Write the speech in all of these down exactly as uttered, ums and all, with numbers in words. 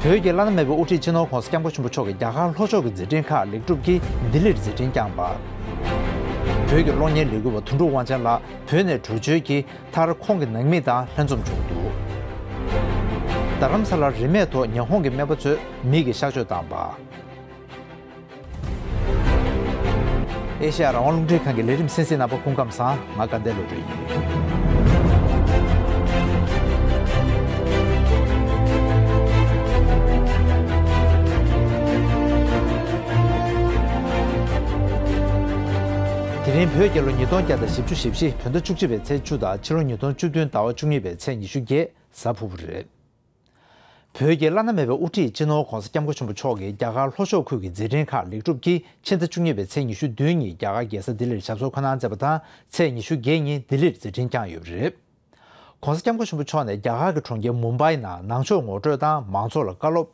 བོད་ཀྱི་བླ་ན་མེད་པའི་དབུ་ཁྲིད་སྤྱི་ནོར་༧གོང་ས་༧སྐྱབས་མགོན་ཆེན་པོ་མཆོག་གིས་རྒྱ་གར་ལྷོ་ཕྱོགས་ཀྱི་མཛད་འཕྲིན་ཁག་ལེགས་གྲུབ་ཀྱིས་ལྡི་ལིར་མཛད་འཕྲིན་བསྐྱངས་པ། བོད་ཀྱི་གློག་བརྙན་ལས་འགུལ་བ་དོན་གྲུབ་དབང་ཆེན་ལགས་བོད་ནས་བྲོས་བྱོལ་གྱིས་མཐར་ཁོང་གི་ནང་མི་དང་ལྷན་འཛོམས་བྱུང་འདུག་རྡ་རམ་ས་ལར་རིན་མེད་ཐོག་ཉི་ཧོང་གི་སྨན་པ་ཚོས་མིག་གི་གཤག་བཅོས་བཏང་པ། ཨེ་ཤེ་ཡ་རང་དབང་རླུང་འཕྲིན་ཁང་གི་ལས་རིམ་གསན་གཟིགས་གནང་བ་སྐུ་ཁམས་བཟང་། ང་དགའ་ལྡན་བློ་གྲོས་ཡིན། དེ་རིང་བོད་རྒྱལ་ལོ་ཉིས་སྟོང་བརྒྱ་དང་བཞི་བཅུ་ཞེ་བཞི། བོད་ཟླ་བཅུ་གཅིག་པའི་ཚེས་བཅུ་དང་ཕྱི་ལོ་ཉིས་སྟོང་བཅུ་བདུན་ཟླ་བ་བཅུ་གཉིས་པའི་ཚེས་ཉི་ཤུ་བརྒྱད་གཟའ་ཕུར་བུ་རེད། བོད་ཀྱི་བླ་ན་མེད་པའི་དབུ་ཁྲིད་སྤྱི་ནོར་༧གོང་ས་༧སྐྱབས་མགོན་ཆེན་པོ་མཆོག་གིས་རྒྱ་གར་ལྷོ་ཕྱོགས་ཁུལ་གྱི་མཛད་འཕྲིན་ཁག་ལེགས་གྲུབ་ཀྱིས་ཕྱི་ཟླ་བཅུ་གཉིས་པའི་ཚེས་ཉི་ཤུ་བདུན་ཉིན་རྒྱ་གར་རྒྱལ་ས་ལྡི་ལིར་ཞབས་སོར་འཁོད་གནང་མཛད་པ་དང་། ཚེས་ཉི་ཤུ་བརྒྱད་ཉིན་ལྡི་ལིར་མཛད་འཕྲིན་བསྐྱངས་ཡོད་པ་རེད། ྋགོང་ས་ྋསྐྱབས་མགོན་ཆེན་པོ་མཆོག་ནས་རྒྱ་གར་གྱི་གྲོང་ཁྱེར་མུམ་བྷའི་ནང་ནང་ཆོས་ངོ་སྤྲོད་དང་མང་ཚོགས་ལ་བཀའ་སློབ།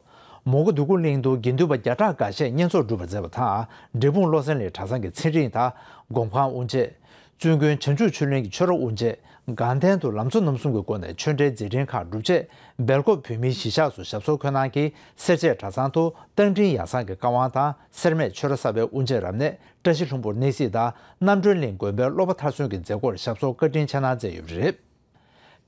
མོན་གྷོ་འདོད་རྒུ་གླིང་དུ་དགེ་འདུན་པ་བརྒྱ་ཕྲག་འགའ་ཤས་བསྙེན་རྫོགས་སྒྲུབ་པར་མཛད་པ་དང་། འབྲས་སྤུངས་བློ་གསལ་གླིང་གྲྭ་ཚང་གི་ཚན་རིག་དང་སྒོམ་ཁང་དབུ་འབྱེད། བཙུན་དགོན་བྱང་ཆུབ་ཆོས་གླིང་གི་ཆོས་ར་དབུ་འབྱེད། དགའ་ལྡན་དུ་ལམ་གཙོ་རྣམ་གསུམ་གྱི་སྒོ་ནས་ཆོས་འབྲེལ་མཛད་འཕྲིན་ཁག་གྲུབ་རྗེས། སྦེལ་ཀོབ་བོད་མིའི་གཞིས་ཆགས་སུ་ཞབས་སོར་འཁོད་གནང་གིས་སེར་བྱེས་གྲྭ་ཚང་དུ་རྟ་མགྲིན་ཡང་གསང་གི་བཀའ་དབང་དང་། སེར་སྨད་ཆོས་ར་གསར་པའི་དབུ་འབྱེད་རབ་གནས་བཀྲ་ཤིས་ལྷུན་པོར་གནས་གཟིགས་དང་། རྣམ་གྲོལ་གླིང་དགོན་པའི་སློབ་པ་མཐར་སོན་གྱི་མཛད་སྒོར་ཞབས་སོར་བཀའ་དྲིན་ཆེ་གནང་མཛད་ཡོད་པ་རེད།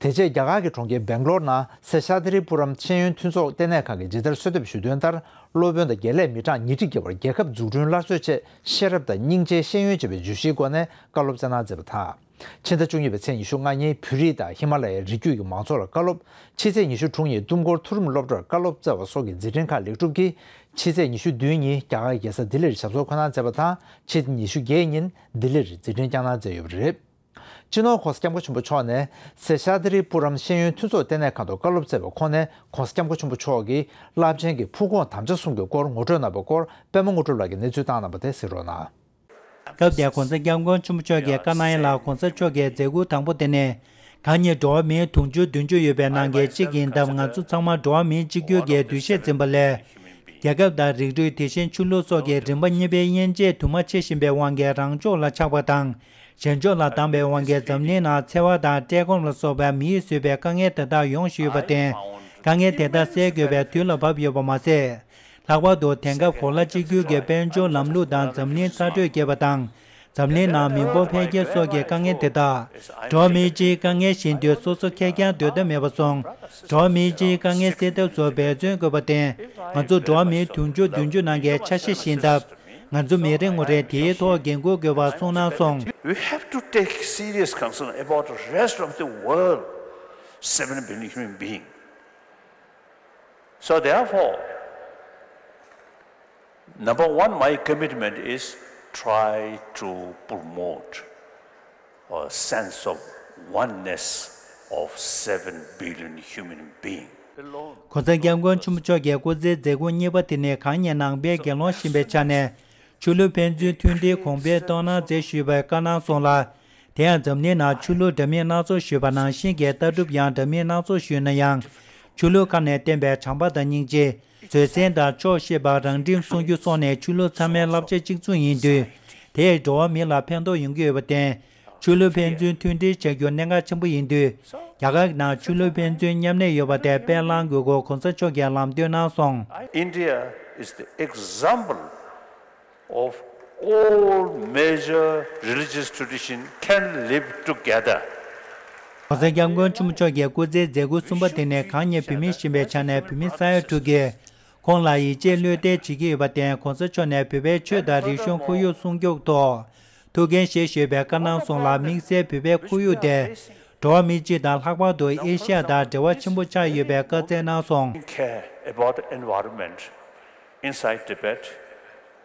དེ་རྗེས་རྒྱ་གར་གྱི་གྲོང་ཁྱེར་སྦེང་ལོར་ནང་སེ་ཤ་ཏི་རི་པུ་རམ་ཤེས་ཡོན་མཐུན་ཚོགས་ལྟེ་གནས་ཁང་གིས་ཇི་ལྟར་གསོལ་འདེབས་ཞུས་དོན་ལྟར། སློབ་དཔོན་དང་དགེ་ལས་མི་གྲངས་ཉིས་ཁྲི་བརྒལ་བར་རྒྱལ་ཁབ་འཛུགས་སྐྲུན་སླར་གསོའི་ཆེད་ཤེས་རབ་དང་སྙིང་རྗེའི་ཤེས་ཡོན་ཅེས་པའི་བརྗོད་གཞིའི་སྒོ་ནས་བཀའ་སློབ་སྩལ་གནང་མཛད་པ་དང་། ཕྱི་ཟླ་བཅུ་གཉིས་པའི་ཚེས་ཉི་ཤུ་ལྔ་ཉིན་བོད་རིགས་དང་ཧི་མ་ལ་ཡའི་རི་རྒྱུད་ཀྱི་མང་ཚོགས་ལ་བཀའ་སློབ། ཕྱི་ཚེས་ཉི་ཤུ་དྲུག་ཉིན་ལྟུམ་སྐོར་མཐོ་རིམ་སློབ་གྲྭར་བཀའ་སློབ་སྩལ་བ་སོགས་ཀྱི་མཛད་འཕྲིན་ཁག་ལེགས་གྲུབ་ཀྱིས། ཕྱི་ཚེས་ཉི་ཤུ་བདུན་ཉིན་རྒྱ་གར་རྒྱལ་ས་ལྡི་ལིར་ཞབས་སོར་འཁོད་གནང་མཛད་པ་དང་། ཕྱི་ཚེས་ཉི་ཤུ་བརྒྱད་ཉིན་ལྡི་ལིར་མཛད་འཕྲིན་བསྐྱངས་གནང་མཛད་ཡོད་པ་རེད། སྤྱི་ནོར་༧གོང་ས་༧སྐྱབས་མགོན་ཆེན་པོ་མཆོག་ནས་སེ་ཤ་ཏི་རི་པུ་རམ་ཤེས་ཡོན་མཐུན་ཚོགས་ལྟེ་གནས་ཁང་དུ་བཀའ་སློབ་སྩལ་བའི་ཁོངས་ནས། ྋགོང་ས་ྋསྐྱབས་མགོན་ཆེན་པོ་མཆོག་གིས་རླབས་ཆེན་གྱི་ཕུགས་དགོངས་དམ་བཅའ་གསུམ་གྱི་སྐོར་ངོ་སྤྲོད་གནང་བའི་སྐོར། པད་མ་དངོས་གྲུབ་ལགས་ཀྱིས་གནས་ཚུལ་བཏང་གནང་བ་དེ་གཟིགས་རོགས་གནང་། སྐབས་དེར་༧གོང་ས་༧སྐྱབས་མགོན་ཆེན་པོ་མཆོག་གིས་བཀའ་གནང་ཡག་ལ། ྋགོང་ས་མཆོག་གིས་མཛད་ཁུར་དང་པོ་དེ་ནི། གང་ཉིད་འགྲོ་བ་མིའི་དུང་ཕྱུར་བདུན་ཅུ་ཡོད་པའི་ནང་གི་གཅིག་ཡིན་སྟབས། ང་ཚོ་ཚང་མ་འགྲོ་བ་མིའི་གཅིག་གྱུར་གྱི་འདུ་ཤེས་འཛིན་པ་ལས། རྒྱལ་ཁབ་དང་རིགས་རུས། དེ་བཞིན་ཆོས་ལུགས་སོགས་ཀྱི་རིམ་པ་གཉིས་པའི་དབྱེ་འབྱེད་དུ་མ་ཕྱེ་བཞིན་པའི་དབང་གིས་རང་ཕྱོགས་ལ་ཆགས་པ་དང་། གཞན་ཕྱོགས་ལ་བསྡམས་པའི་དབང་གིས་འཛམ་གླིང་ནང་འཚེ་བ་དང་བཀྲེས་སྐོམ་ལ་སོགས་པའི་མིས་བཟོས་པའི་དཀའ་ངལ་དེ་དག་ཡོང་བཞིན་ཡོད་པར་བརྟེན། དཀའ་ངལ་དེ་དག་སེལ་དགོས་པའི་དུས་ལ་བབ་ཡོད་པ་མ་ཟད། ལྷག་པར་དུ་དེང་སྐབས་གོ་ལ་གཅིག་གྱུར་གྱི་དཔལ་འབྱོར་ལམ་ལུགས་དང་འཛམ་གླིང་ཚ་དྲོད་རྒྱས་པ་དང་། འཛམ་གླིང་ནང་མི་འབོར་འཕེལ་རྒྱས་སོགས་ཀྱི་དཀའ་ངལ་དེ་དག་འགྲོ་བ་མིའི་སྤྱིའི་དཀའ་ངལ་བཞིན་དུ་སོ་སོ་ཁེར་རྐྱང་སྡོད་ཐབས་མེད་པ་སོང་། འགྲོ་བ་མིའི་སྤྱིའི་དཀའ་ངལ་སེལ་ཐབས་སུ་འབད་བརྩོན་དགོས་པར་བརྟེན། ང་ཚོ་འགྲོ་བ་མིའི་དུང་ཕྱུར་བདུན་ཅུ་ནང་གི་ཆ་ཤས་ཤིག་ཡིན་སྟབས། ང་ཚོ་མི་རེ་ངོ་རེས་དེའི་ཐོག་འགན་འཁུར་དགོས་པ་གསུངས་གནང་སོང་། We have to take serious concern about the rest of the world, seven billion human beings. So therefore, number one, my commitment is try to promote a sense of oneness of seven billion human beings. ྋགོང་ས་ྋསྐྱབས་མགོན་ཆེན་པོ་མཆོག་གི་སྐུ་ཚེའི་མཛད་ཁུར་གཉིས་པ་དེ་ནི། གང་ཉིད་ནང་པའི་དགེ་སློང་ཡིན་པའི་ཆ་ནས། ཆོས་ལུགས་ཕན་ཚུན་མཐུན་སྒྲིལ་གོང་འཕེལ་གཏོང་གནང་མཛད་ཞུས་པའི་བཀའ་གནང་སོང་ལ། དེ་ཡང་འཛམ་གླིང་ནང་ཆོས་ལུགས་འདྲ་མིན་སྣ་ཚོགས་ཡོད་པ་ནང་བཞིན་གྱི་ལྟ་གྲུབ་ཡང་འདྲ་མིན་སྣ་ཚོགས་ཡོད་ན་ཡང་། ཆོས་ལུགས་ཁག་ནས་བསྟན་པའི་བྱམས་པ་དང་སྙིང་རྗེ། བཟོད་བསྲན་དང་ཆོག་ཤེས་པ། རང་ཁྲིམས་སྲུང་རྒྱུ་སོགས་ནི་ཆོས་ལུགས་ཚང་མའི་བསླབ་བྱ་གཅིག་མཚུངས་ཡིན་དུས། དེས་འགྲོ་བ་མི་ལ་ཕན་ཐོགས་ཡོང་གི་ཡོད་པར་བརྟེན། ཆོས་ལུགས་ཕན་ཚུན་མཐུན་སྒྲིལ་བྱ་རྒྱུ་གནད་འགག་ཆེན་པོ་ཡིན་དུས། རྒྱ་གར་ནང་ཆོས་ལུགས་ཕན་ཚུན་མཉམ་གནས་ཡོད་པ་དེ་སྤེལ་གནང་དགོས་སྐོར་༧གོང་ས་མཆོག་གིས་ལམ་སྟོན་གནང་སོང་། India is the example of all major religious tradition can live together. ྋགོང་ས་ྋསྐྱབས་མགོན་ཆེན་པོ་མཆོག་གི་སྐུ་ཚེའི་མཛད་ཁུར་གསུམ་པ་དེ་ནི། གང་ཉིད་བོད་མི་ཡིན་པའི་ཆ་ནས་བོད་མི་ས་ཡ་དྲུག་གིས་ཁོང་ལ་ཡིད་ཆེས་བློ་གཏད་བྱེད་ཀྱི་ཡོད་པར་བརྟེན། ྋགོང་ས་མཆོག་ནས་བོད་པའི་ཆོས་དང་རིག་གཞུང་ཁོར་ཡུག་སྲུང་སྐྱོབ་ཐོག་ཐུགས་འགན་བཞེས་ཞུས་པའི་བཀའ་གནང་སོང་ལ། དམིགས་བསལ་བོད་པའི་ཁོར་ཡུག་དེ་འགྲོ་བ་མིའི་སྤྱི་དང་ལྷག་པར་དུ་ཨེ་ཤ་ཡ་དང་འབྲེལ་བ་ཆེན་པོ་ཆགས་ཡོད་པའི་བཀའ་སྩལ་གནང་སོང་། Care about the environment inside Tibet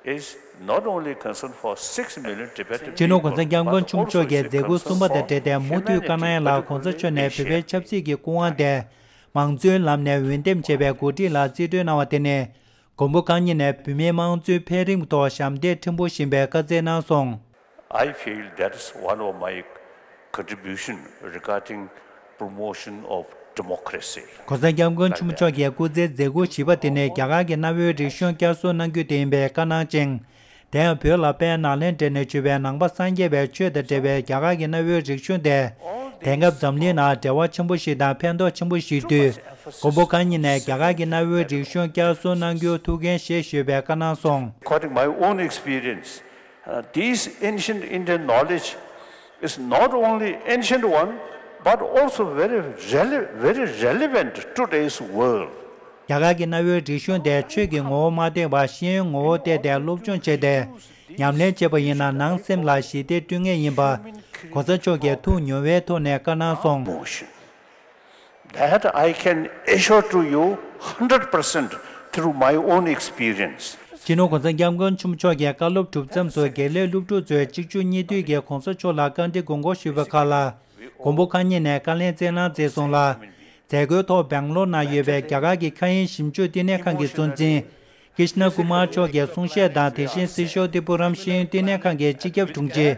is not only concern for six million Tibetans. སྤྱི་ནོར་ྋགོང་ས་ྋསྐྱབས་མགོན་ཆེན་པོ་མཆོག་གི་མཛད་ཁུར་གསུམ་པ་དང་འབྲེལ་ཏེ་མུ་མཐུད་བཀའ་གནང་ཡག་ལ། ྋགོང་ས་མཆོག་ནས་བོད་པའི་ཆབ་སྲིད་ཀྱི་སྐུ་དབང་དེ་མང་གཙོའི་ལམ་ནས་འོས་འདེམས་བྱས་པའི་འགོ་ཁྲིད་ལ་རྩིས་སྤྲོད་གནང་བ་དེ་ནི། མགོན་པོ་གང་ཉིད་ནས་བོད་མིའི་དམངས་གཙོའི་འཕེལ་རིམ་ཐོག་ཞབས་འདེགས་ཕྲན་བུ་བཞིན་པའི་བཀའ་སྩལ་གནང་སོང་། I feel that is one of my contribution regarding promotion of democracy. ྋགོང་ས་ྋསྐྱབས་མགོན་ཆེན་པོ་མཆོག་གི་སྐུ་ཚེའི་མཛད་ཁུར་བཞི་པ་དེ་ནི། རྒྱ་གར་གྱི་གནའ་བོའི་རིག་གཞུང་བསྐྱར་གསོ་གནང་རྒྱུ་དེ་ཡིན་པའི་བཀའ་གནང་ཅིང་། དེ་ཡང་བོད་ལ་དཔལ་ནཱ་ལེནྡྲ་ནས་བྱོན་པའི་ནང་པ་སངས་རྒྱས་པའི་ཆོས་དང་འབྲེལ་བའི་རྒྱ་གར་གྱི་གནའ་བོའི་རིག་གཞུང་དེ། དེང་སྐབས་འཛམ་གླིང་ནང་འབྲེལ་བ་ཆེན་པོ་ཞིག་དང་ཕན་ཐོགས་ཆེན་པོ་ཞིག་ཡོད་དུས། མགོན་པོ་གང་ཉིད་ནས་རྒྱ་གར་གྱི་གནའ་བོའི་རིག་གཞུང་བསྐྱར་གསོ་གནང་རྒྱུར་ཐུགས་འགན་བཞེས་ཞེས་པའི་བཀའ་གནང་སོང་། According my own experience, uh, these ancient Indian knowledge is not only ancient one, but also very rele- very relevant to today's world. རྒྱ་གར་གྱི་གནའ་བོའི་རིག་གཞུང་དེ་ཆོས་ཀྱི་ངོ་བོ་མ་བསྟན་པར་ཤེས་ཡོན་ངོ་བོ་བསྟན་ཏེ་སློབ་སྦྱོང་བྱས་ཏེ། ཉམས་ལེན་བྱས་པ་ཡིན་ན་ནང་སེམས་ལ་ཞི་བདེ་བསྐྲུན་ངེས་ཡིན་པ། ༸གོང་ས་མཆོག་གིས་ཐུགས་མྱོང་བའི་ཐོག་ནས་བཀའ་གནང་སོང་། Emotion that I can assure to you hundred percent through my own experience. སྤྱི་ནོར་༸གོང་ས་༸སྐྱབས་མགོན་ཆེན་པོ་མཆོག་གིས་བཀའ་སློབ་གྲུབ་མཚམས་སུ་དགེ་ལས་སློབ་ཕྲུག་ཚོས་གཅིག་མཇུག་གཉིས་མཐུད་ཀྱིས་༸གོང་ས་མཆོག་ལ་བཀའ་འདྲི་དགོངས་སྐོར་ཞུས་པའི་ཁག་ལ། མགོན་པོ་གང་ཉིད་ནས་བཀའ་ལན་སྩལ་གནང་མཛད་སོང་ལ། མཛད་སྒོའི་ཐོག་སྦེང་ལོར་ན་ཡོད་པའི་རྒྱ་གར་གྱི་མཁའ་དབྱིངས་ཞིབ་འཇུག་བསྟི་གནས་ཁང་གི་གཙོ་འཛིན་ཀྲིཤ་ན་ཀུ་མར་མཆོག་གིས་གསུང་བཤད་དང་། དེ་བཞིན་སྲིད་ཤོར་ཏི་པུ་རམ་ཤེས་ཡོན་བསྟི་གནས་ཁང་གི་སྤྱི་ཁྱབ་དྲུང་ཆེ་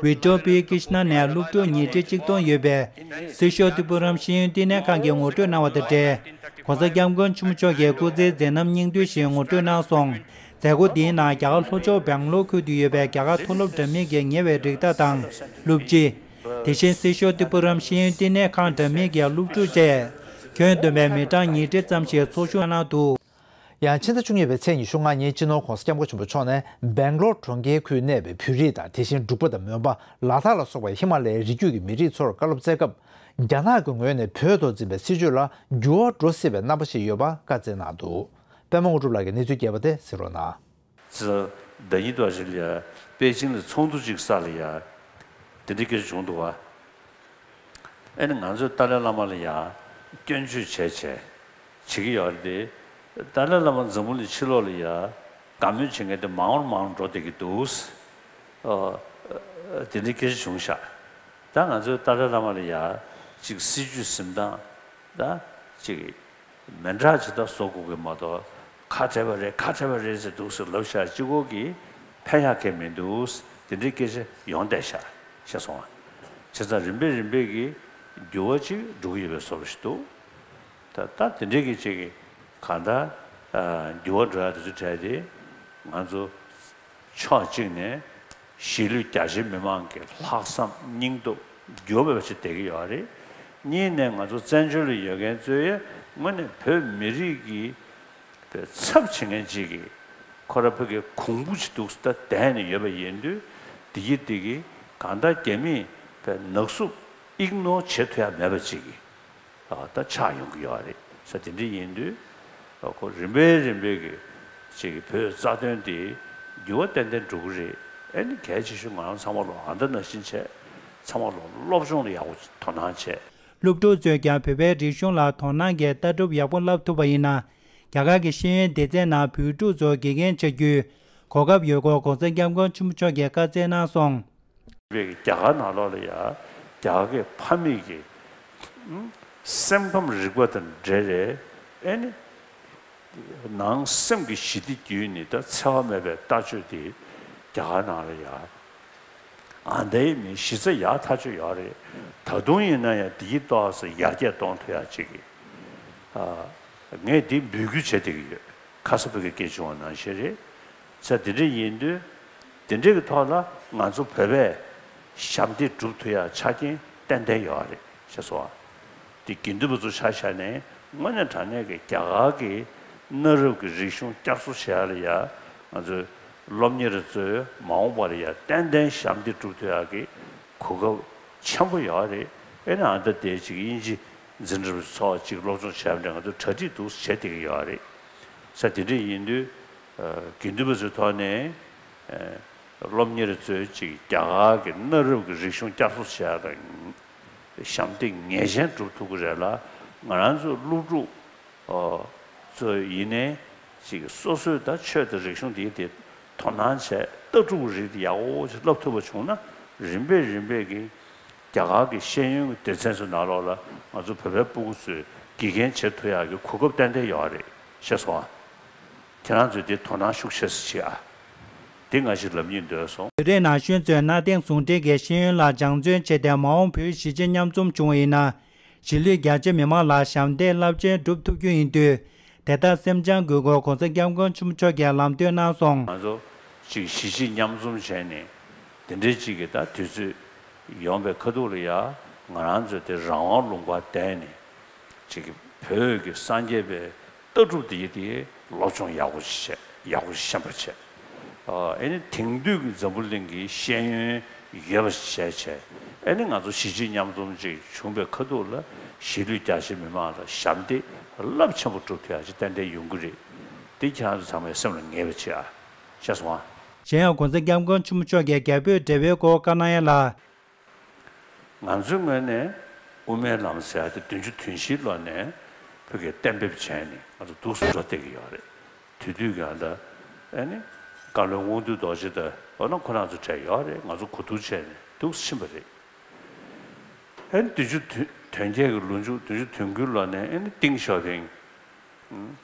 ཝི་ཀྲོ་པི་ཀྲིཤ་ན་ནས་སློབ་ཕྲུག་ཉིས་ཁྲི་གཅིག་སྟོང་ཡོད་པའི་སྲིད་ཤོར་ཏི་པུ་རམ་ཤེས་ཡོན་བསྟི་གནས་ཁང་གི་ངོ་སྤྲོད་གནང་བ་དང་འབྲེལ། ༸གོང་ས་༸སྐྱབས་མགོན་ཆེན་པོ་མཆོག་གིས་སྐུ་ཚེའི་མཛད་རྣམ་སྙིང་བསྡུས་ཤིག་ངོ་སྤྲོད་གནང་སོང་། མཛད་སྒོ་འདིའི་ནང་རྒྱ་གར་ལྷོ་ཕྱོགས་སྦེང་ལོར་ཁུལ་དུ་ཡོད་པའི་རྒྱ་གར་མཐོ་སློབ་འདྲ་མིན་གྱི་ཉེ་བའི་རིགས་བདག་དང་སློབ་སྤྱི། དེ་བཞིན་སྲིད་ཤོར་ཏི་པུ་རམ་ཤེས་ཡོན་བསྟི་གནས་ཁང་འདྲ་མིན་གྱི་སློབ་ཕྲུག་བཅས་ཁྱོན་བསྡོམས་པའི་མི་གྲངས་ཉིས་ཁྲི་ཙམ་ཞིག་ཚོགས་ཞུགས་གནང་འདུག། ཡང་ཕྱི་ཟླ་བཅུ་གཉིས་པའི་ཚེས་ཉི་ཤུ་ལྔ་ཉིན་སྤྱི་ནོར་༸གོང་ས་༸སྐྱབས་མགོན་ཆེན་པོ་མཆོག་ནས་སྦེང་ལོར་གྲོང་ཁྱེར་ཁུལ་གནས་པའི་བོད་རིགས་དང་། དེ་བཞིན་འབྲུག་པ་དང་མོན་པ། ལ་དྭགས་ལ་སོགས་པའི་ཧི་མ་ལ་ཡའི་རི་རྒྱུད་ཀྱི་མི་རིགས་ཚོར་བཀའ་སློབ་སྩལ་སྐབས། རྒྱ་ནག་གི་ངོས་ནས་བོད་ཐོག་འཛིན་པའི་སྲིད་བྱུས་ལ་འགྱུར་བ་འགྲོ་སྲིད་པའི་རྣམ་པ་ཞིག་ཡོད་པ་བཀའ་སྩལ་གནང་འདུག། པད་མ་དངོས་གྲུབ་ལགས་ཀྱིས་གནས་ཚུལ་རྒྱས་པ་དེ་གཟིགས་རོགས་གནང་། ཟླ་ཉིན་དུ་ཞིག་ལ་ཡ་པེ་ཅིང་ལ་ཚོགས་འདུ་ཅིག་ས་ལ་ཡ་དེ་འདྲའི་སྐད་ཆ་བྱུང་འདུག་བ། ཨེ་ནི་ང་ཚོས་ཏཱ་ལའི་བླ་མ་ལ་ཡ་སྐྱོན་བརྗོད་བྱས་བྱས་བྱེད་ཀྱི་ཡོད་རེད་དེ། ཏཱ་ལའི་བླ་མ་འཛམ་བུ་གླིང་ཕྱི་ལོགས་ལ་ཡ་དགའ་མོས་བྱེད་མཁན་དེ་མང་རུ་མང་རུ་འགྲོ་བསྡད་ཀྱི་འདུག། ཨ། དེ་འདྲའི་སྐད་ཆ་བྱུང་ཤག། ད་ང་ཚོས་ཏཱ་ལའི་བླ་མ་ལ་ཡ་ཅིག་སྲིད་བྱུས་འཛིན་སྟངས་ད་ཅིག་མི་འདྲ་ཅིག་ད་བཟོ་དགོས་ཀྱི་མ་གཏོགས། ཁ་བྲལ་བ་རེད། ཁ་བྲལ་བ་རེད་ཟེར་འདུག་ཟེར་ལབ་ཤག། གཅིག་པོ་གིས་ཕན་ཡག་གི་མི་འདུག། དེ་འདྲའི་སྐད་ཆ་ཡོང་བསྡད་ཤག། ཤེས་སོང་ང་། བྱས་ཙང་རིམ་པས་རིམ་པས་ཀྱིས་འགྱུར་བ་ཅིག་འགྲོ་གི་ཡོད་པའི་བཟོ་འདྲ་ཞིག་འདུག། ད་ད་དེ་འདྲའི་གི་ཅིག་གི་གང་ལྟར་འགྱུར་བ་འགྲོ་ཡག་དེ་ཚོ་གྲས་དེ་ང་ཚོ་ཕྱོགས་གཅིག་ནས་གཞིས་ལུས་རྒྱ་ཆེ་མི་མང་གི་ལྷག་བསམ་སྙིང་སྟོབས་འགྱུར་བ་མེད་པ་ཞིག་བསྡད་ཀྱི་ཡོད་རེད། གཉིས་ནས་ང་ཚོ་བཙན་བྱོལ་ལ་ཡོད་མཁན་ཚོའི་དངོས་གནས་བོད་མི་རིགས་ཀྱི་པའི་ཚབ་བྱེད་མཁན་ཅིག་གིས་ཁོ་ར་ཕ་གི་གོང་བུ་ཅིག་འདུག་ད་བསྡད་ནས་ཡོད་པ་ཡིན་དུས། འདི་གི་འདི་གི་གང་ལྟར་རྒྱ་མིས་པའི་ནག་བསུབ་ཨིག་ནོར་བྱེད་ཐུབ་ཡ་མེད་པ་ཅིག་གི་ཨ་ད་ཆགས་ཡོང་གི་ཡོད་རེད་ཟེར། དེ་འདྲ་ཡིན་དུས་ཨ་ཁོ་རིམ་པས་རིམ་པས་ཀྱི་ཅིག་གི་བོད་རྩ་དོན་འདི་འགྱུར་བ་ཏན་ཏན་འགྲོ་གི་རེད། ཨེ་ནི་གལ་ཆེ་ཤོས་ང་རང་ཚང་མ་ལོ་ཨ་མདའ་ནང་བཞིན་བྱས། ཚང་མ་ལོ་སློབ་སྦྱོང་ལ་ཡག་པོ་དོ་སྣང་བྱས། སློབ་ཕྲུག་ཚོས་ཀྱང་བོད་པའི་རིག་གཞུང་ལ་དོ་སྣང་གིས་ལྟ་གྲུབ་ཡག་པོ་བསླབ་ཐུབ་པ་ཡིན་ན། རྒྱ་གར་གྱི་ཤེས་ཡོན་སྡེ་ཚན་ནང་བོད་ཕྲུག་ཚོ་དགེ་རྒན་ཆགས་རྒྱུའི་གོ་སྐབས་ཡོད་སྐོར་༸གོང་ས་༸སྐྱབས་མགོན་ཆེན་པོ་མཆོག་གིས་བཀའ་སྩལ་གནང་སོང་། རྒྱ་གར་ནང་ལོགས་ལ་ཡ་རྒྱ་གར་གྱི་ཕ་མེས་ཀྱི་སེམས་ཁམས་རིག་པ་དང་འབྲེལ་རེད། ཨེ་ནི། ནང་སེམས་ཀྱི་ཞི་བདེ་བརྒྱུད་ནས་ད་འཚེ་བ་མེད་པའི་ལྟ་སྤྱོད་དེ་རྒྱ་གར་ནང་ལ་ཡ་ཨ་འདའི་མི་གཞི་རྩ་ཡག་ཐག་ཆོད་ཡོད་རེད། ད་དུང་ཡིན་ན་ཡང་འདི་ཡི་ཏོག་ཙམ་ཡར་རྒྱས་གཏོང་ཐུབ་ཡག་ཅིག་གི་ཨ་ངས་འདི་འབོད་སྐུལ་བྱེད་བསྡད་ཀྱི་ཡོད། ཁ་ས་བོད་ཀྱི་སྐད་བྱུང་བ་ནང་བཞིན་རེད། ཚེ་འདི་འདྲ་ཡིན་དུས། འདི་འདྲ་གི་ཐོག་ལ་ང་ཚོ་བོད་པས་ཞབས་འདེགས་སྒྲུབ་ཐུབ་ཡག་ཆ་རྐྱེན་ཏན་ཏན་ཡོད་རེད་ཤེས་སོང་ང་། འདི་དགེ་འདུན་པ་ཚོ་ཆ་བཞག་ནས་དངོས་གནས་དྲང་གནས་ཀྱི་རྒྱ་གར་གྱི་གནའ་རབས་ཀྱི་རིག་གཞུང་བསྐྱར་གསོ་བྱེད་ཡག་ལ་ཡ་ང་ཚོའི་སློབ་གཉེར་ཚོས་མ་འོངས་པ་ལ་ཡ་ཏན་ཏན་ཞབས་འདེགས་སྒྲུབ་ཐུབ་ཡག་གི་གོ་སྐབས་ཆེན་པོ་ཡོད་རེད། ཨེ་ན་ཨ་ད་དེ་ཅིག་དབྱིན་ཇི་འཛིན་གྲྭ་ཚོགས་ཅིག་སློབ་སྦྱོང་བྱས་པ་འདྲ་ང་ཚོ་གྲ་སྒྲིག་འདུག་བྱས་བསྡད་ཀྱི་ཡོད་རེད། ས་དེ་འདྲ་ཡིན་དུས། དགེ་འདུན་པ་ཚོའི་ཐོག་ནས་སློབ་གཉེར་ཚོས་ཅིག་རྒྱ་གར་གྱི་གནའ་རབས་ཀྱི་རིག་གཞུང་བསྐྱར་གསོ་བྱེད་ཡག་ལ་ཞབས་འདེགས་ངེས་ཅན་སྒྲུབ་ཐུབ་ཀྱི་རེད་ལ། ང་རང་ཚོའི་སློབ་ཕྲུག་ཚོ་ཡིན་ནའི་ཅིག་སོ་སོའི་ད་ཆོས་དང་རིག་གཞུང་དེ་དེ་དོ་སྣང་བྱས། ལྟ་གྲུབ་རིགས་དེ་ཡག་པོ་ཅིག་བསླབ་ཐུབ་པ་བྱུང་ན། རིམ་པས་རིམ་པས་ཀྱིས་རྒྱ་གར་གྱི་ཤེས་ཡོན་གྱི་སྡེ་ཚན་ཚོའི་ནང་ལོགས་ལ་ང་ཚོ་བོད་པའི་སྤུ་གུ་ཚོས་དགེ་རྒན་བྱེད་ཐུབ་ཡག་གི་གོ་སྐབས་ཏན་ཏན་ཡོད་རེད་ཤེས་སོང་ཨ། ཁྱེད་རང་ཚོས་འདི་དོ་སྣང་ཤུགས་ཆེ་ཙམ་བྱེད་ཨ། འདི་ང་ཞིག་ལབ་སྙིང་འདོད་སོང་། བོད་རིགས་ན་གཞོན་ཚོས་གནའ་དེང་ཟུང་འབྲེལ་གྱི་ཤེས་ཡོན་ལ་སྦྱང་བརྩོན་བྱས་ཏེ། མ་འོངས་བོད་གཞིས་བྱེས་མཉམ་འཛོམས་བྱུང་བ་ཡིན་ན། གཞིས་ལུས་རྒྱ་ཆེ་མི་མང་ལ་ཞབས་འདེགས་རླབས་ཆེན་སྒྲུབ་ཐུབ་རྒྱུ་ཡིན་དུས། དེ་དག་སེམས་བཅངས་དགོས་སྐོར་༸གོང་ས་༸སྐྱབས་མགོན་ཆེན་པོ་མཆོག་གིས་ལམ་སྟོན་གནང་སོང་། ང་ཚོ་ཅིག་གཞིས་བྱེས་མཉམ་འཛོམས་བྱས་ནས། དེ་འདྲའི་ཅིག་གི་ད་དུས་ཚོད་ཡོང་བའི་ཁ་ཐུག་ལ་ཡ། ང་རང་ཚོ་དེ་རང་དབང་ལུང་པར་བསྡད་ནས་ཅིག་གི་ བོད་ཀྱི་སངས་རྒྱས་པའི་ལྟ་གྲུབ་དེ་ཡི་དེ་སློབ་སྦྱོང་ཡག་པོ་བྱས། ཡག་པོ་ཤེས་པ་བྱས། ཨ་ཨེ་ནི་དེང་དུས་ཀྱི་འཛམ་བུ་གླིང་གི་ཤེས་ཡོན་ཡོད་པ་བྱས་བྱས། ཨེ་ནི་ང་ཚོ་གཞིས་བྱེས་མཉམ་འཛོམས་ཅིག་བྱུང་པའི་ཁ་ཐུག་ལ་གཞིས་ལུས་རྒྱ་ཆེ་མི་མང་ལ་ཞབས་འདེགས་རླབས་ཆེན་པོ་སྒྲུབ་ཐུབ་ཡག་ཅིག་ཏན་ཏན་ཡོང་གི་རེད། འདི་ཁྱེད་རང་ཚོ་ཚང་མས་སེམས་ལ་ངེས་པ་བྱེད་ཨ། ཤེས་སོང་ཨ། གཞན་ཡང་༸གོང་ས་༸སྐྱབས་མགོན་ཆེན་པོ་མཆོག་གིས་རྒྱ་བོད་འབྲེལ་བའི་སྐོར་བཀའ་གནང་ཡ་ལ། ང་ཚོའི་ངོས་ནས་དབུ་མའི་ལམ་ཟེར་ཡ་དེ་བདུན་ཅུ་དོན་བཞིའི་ལོ་ནས་བོད་ཀྱི་གཏན་འབེབས་བྱས་ནས་ང་ཚོ་འདུག་སེ་འགྲོ་བསྡད་ཀྱི་ཡོད་རེད། དེ་དུས་ཀྱང་ད་ཨ་ནི་བཀའ་བློན་དབང་འདུས་རྡོ་རྗེ་དང་འོ་ན་ཁོ་རང་ཚོ་གྲས་ཡོད་རེད། ང་ཚོ་གོ་བསྡུར་བྱས་ནས་འདུག་སེ་ཕྱིན་པ་རེད། ཨ་ནི་བདུན་ཅུ་དོན་བརྒྱད་ཀྱི་ལོ་མཇུག་བདུན་ཅུ་དོན་དགུའི་ལོ་ནས་ཨ་ནི་ཏིང་ཞའོ་ཕིང་། ཨུམ།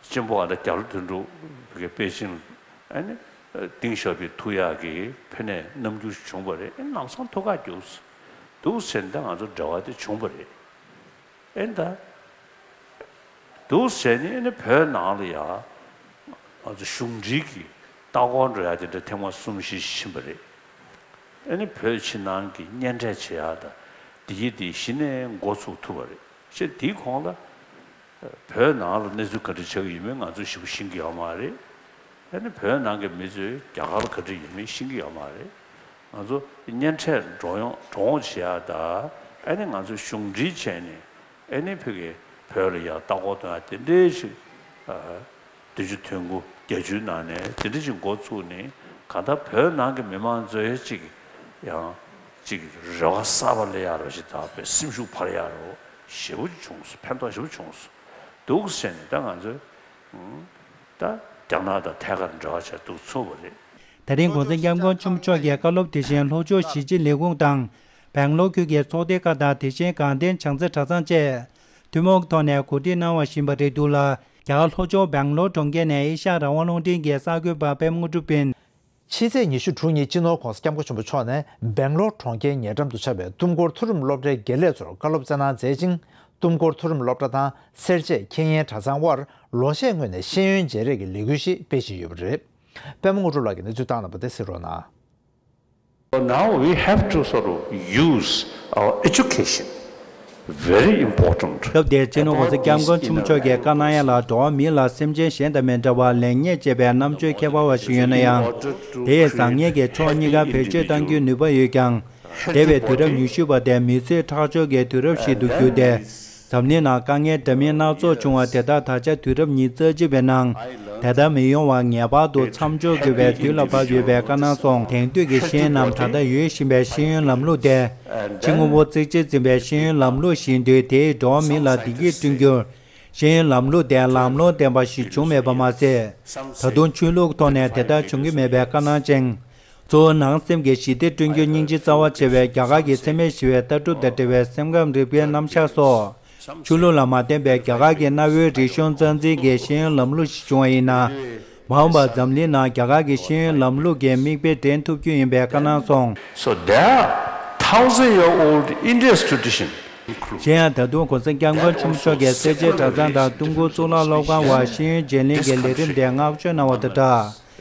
གཅེན་པོ་ཨ་ད་རྒྱ་ལོ་དོན་གྲུབ་ཀྱི་པེ་ཅིང་ཨ་ནི་ཏིང་ཞའོ་ཕིང་ཐུག་ཡག་གི་ཕན་ནས་རྣམ་འགྱུར་བྱུང་བ་རེད། ཨེ་ལམ་སང་ཐུག་ག་རྒྱུགས་འདུག་ཟེར་ནས་ད་ང་ཚོ་འབྲེལ་བ་དེ་བྱུང་བ་རེད། ཨེ་ད་འདུག་ཟེར་ནས་ཨེ་ནི་བོད་ནང་ལ་ཡ་ང་ཚོ་གཞུང་འབྲེལ་གྱི་ལྟ་སྐོར་འགྲོ་ཡག་དེ་འདྲ་ཐེངས་མ་གསུམ་བཞི་ཕྱིན་པ་རེད། ཨེ་ནི་བོད་ཕྱི་ནང་གི་གཉེན་འཕྲད་བྱེད་ཡག་དང་འདི་གི་དེ་གཞི་ནས་འགོ་ཚུགས་ཐུབ་པ་རེད། ཞེས་དེའི་གོང་ལ། བོད་ནང་ལ་གནས་ཚུལ་ག་འདྲ་ཆགས་ཀྱི་ཡོད་མེད་ང་ཚོས་ཞིབ་པོ་ཤེས་ཀྱི་ཡོད་མ་རེད། ཨ་ནི་བོད་ནང་གི་མི་ཚོས་རྒྱ་གར་ལ་ག་འདྲ་ཡོད་མེད་ཤེས་ཀྱི་ཡོད་མ་རེད། ང་ཚོ་གཉེན་འཕྲད་འགྲོ་ཡོང་འགྲོ་འོང་བྱེད་ཡག་དང་ཨ་ནི་ང་ཚོས་གཞུང་འབྲེལ་བྱས་ནས་ཨ་ནི་བོད་ཀྱི་བོད་ལ་ཡ་ལྟ་སྐོར་གཏོང་ཡག་དེ་འདྲའི་ཞིག་ཨ། བདུན་ཅུ་དོན་དགུ་བརྒྱད་ཅུའི་ནང་ནས་དེ་འདྲ་ཅིག་འགོ་ཚུགས་ནས་གང་ལྟར་བོད་ནང་གི་མི་མང་ཚོའི་ཅིག་ཡང་ཅིག་རེ་བ་གསར་པ་སླེབས་ཡག་རོ་ཞིག་དང་བའི་སེམས་ཤུགས་འཕར་ཡག་རོ་ཞེ་པོ་ཅིག་བྱུང་སོང་། ཕན་ཐོགས་ཞེ་པོ་བྱུང་སོང་འདུག་ཟེར་ནས་ད་ང་ཚོས་ད་རྒྱ་ནག་དང་ཐད་ཀར་འབྲེལ་བ་བྱས་འདུག་ཚོར་བ་རེད། ད་རིང་༸གོང་ས་༸སྐྱབས་མགོན་ཆེན་པོ་མཆོག་གིས་བཀའ་སློབ་དེ་བཞིན་ལྷོ་ཕྱོགས་གཞིས་བྱེས་ལས་ཁུངས་དང་། སྦེང་ལོར་ཁུལ་གྱི་ཚོགས་སྡེ་ཁག་དང་དེ་བཞིན་དགའ་ལྡན་བྱང་རྩེ་གྲྭ་ཚང་བཅས་ཐུན་མོང་གི་ཐོག་ནས་གོ་སྒྲིག་གནང་བ་བཞིན་པ་རེད་འདུག་ལ། རྒྱ་གར་ལྷོ་ཕྱོགས་སྦེང་ལོར་གྲོང་ཁྱེར་ནས་ཨེ་ཤ་ཡ་རང་དབང་རླུང་འཕྲིན་གྱི་གསར་འགོད་པ་པད་མ་དངོས་གྲུབ་ཡིན། ཕྱི་ཚེས་ཉི་ཤུ་དྲུག་ཉིན་སྤྱི་ནོར་༸གོང་ས་༸སྐྱབས་མགོན་ཆེན་པོ་མཆོག་ནས་སྦེང་ལོར་གྲོང་ཁྱེར་ཉེ་འགྲམ་དུ་ཆགས་པའི་ཏུམ་ཀུར་མཐོ་རིམ་སློབ་གྲྭའི་དགེ་ལས་ཚོར་བཀའ་སློབ་སྩལ་གནང་མཛད་ཅིང་། ཏུམ་ཀུར་མཐོ་རིམ་སློབ་གྲྭ་དང་སེར་བྱེས་ཁེ་ཉེན་གྲྭ་ཚང་དབར་ལོ་ཤས་སྔོན་ནས་ཤེས་ཡོན་བརྗེ་རེས་ཀྱི་ལས་འགུལ་ཞིག་སྤེལ་བཞིན་ཡོད་པ་རེད། པད་མ་དངོས་གྲུབ་ལགས་ཀྱིས་གནས་ཚུལ་བཏང་གནང་བ་དེ་གཟིགས་རོགས་གནང་། Now we have to sort of use our education. Very important. སྐབས་དེར་སྤྱི་ནོར་༸གོང་ས་༸སྐྱབས་མགོན་ཆེན་པོ་མཆོག་གིས་བཀའ་གནང་ཡ་ལ། འགྲོ་བ་མི་ལ་སེམས་ཅན་གཞན་དང་མི་འདྲ་བར་ལེགས་ཉེས་འབྱེད་པའི་རྣམ་དཔྱོད་ཁྱད་པར་བ་ཞིག་ཡོད་ན་ཡང་། དེས་བཟང་ངན་གྱི་ཕྱོགས་གཉིས་ཀ་བེད་སྤྱོད་གཏང་རྒྱུའི་ནུས་པ་ཡོད་ཀྱང་། འདས་པའི་དུས་རབས་ཉི་ཤུ་པ་དེ་མི་ཚེ་ཁྲག་སྦྱོར་གྱི་དུས་རབས་ཤིག་ཏུ་གྱུར་ཏེ། འཛམ་གླིང་ནང་དཀའ་ངལ་འདྲ་མིན་སྣ་ཚོགས་བྱུང་བ་དེ་དག་ད་ཆ་དུས་རབས་ཉི་ཤུ་རྩ་གཅིག་པའི་ནང་དེ་ལྟར་མི་ཡོང་བར་ངེས་པར་དུ་མཚམས་འཇོག་དགོས་པའི་དུས་ལ་བབ་ཡོད་པའི་བཀའ་གནང་སོང་། དེང་དུས་ཀྱི་ཤེས་ཡོན་རྣམས་ད་ལྟ་ཡོད་བཞིན་པའི་ཤེས་ཡོན་ལམ་ལུགས་ཏེ། ཕྱི་དངོས་པོ་གཙིགས་ཆེར་འཛིན་པའི་ཤེས་ཡོན་ལམ་ལུགས་ཤིག་ཡིན་དུས། དེས་འགྲོ་བ་མི་ལ་བདེ་སྐྱིད་བསྐྲུན་རྒྱུར། ཤེས་ཡོན་ལམ་ལུགས་དེ་ལམ་ལྷོང་ལྡན་པ་ཞིག་བྱུང་མེད་པ་མ་ཟད། ད་དུང་ཆོས་ལུགས་ཐོག་ནས་དེ་ལྟར་བྱུང་གི་མེད་པའི་བཀའ་གནང་ཅིང་། གཙོ་བོ་ནང་སེམས་ཀྱི་ཞི་བདེ་བསྐྲུན་རྒྱུ་སྙིང་རྗེ་རྩ་བ་ཆེ་བའི་རྒྱ་གར་གྱི་འཚེ་མེད་ཞི་བའི་ལྟ་གྲུབ་དང་འབྲེལ་བའི་སེམས་ཁམས་རིག་པའི་རྣམ་གཞག་སོགས། ཆོས་ལུགས་ལ་མ་བརྟེན་པའི་རྒྱ་གར་གྱི་གནའ་བོའི་རིག་གཞུང་རྩ་འཛིན་གྱི་ཤེས་ཡོན་ལམ་ལུགས་ཤིག་བྱུང་བ་ཡིན་ན། མ་འོངས་པར་འཛམ་གླིང་ནང་རྒྱ་གར་གྱི་ཤེས་ཡོན་ལམ་ལུགས་ཀྱི་མིག་དཔེ་འདྲེན་ཐུབ་རྒྱུ་ཡིན་པའི་བཀའ་གནང་སོང་། So there, thousand year old India's tradition. གཞན་ཡང་ད་དུང་༸གོང་ས་༸སྐྱབས་མགོན་ཆེན་པོ་མཆོག་གིས་སེར་བྱེས་གྲྭ་ཚང་དང་ཏུང་ཀུར་གཙུག་ལག་སློབ་ཁང་བར་ཤེས་ཡོན་བརྗེ་ལེན་གྱི་ལས་རིམ་དེ་བསྔགས་བརྗོད་གནང་བ་དང་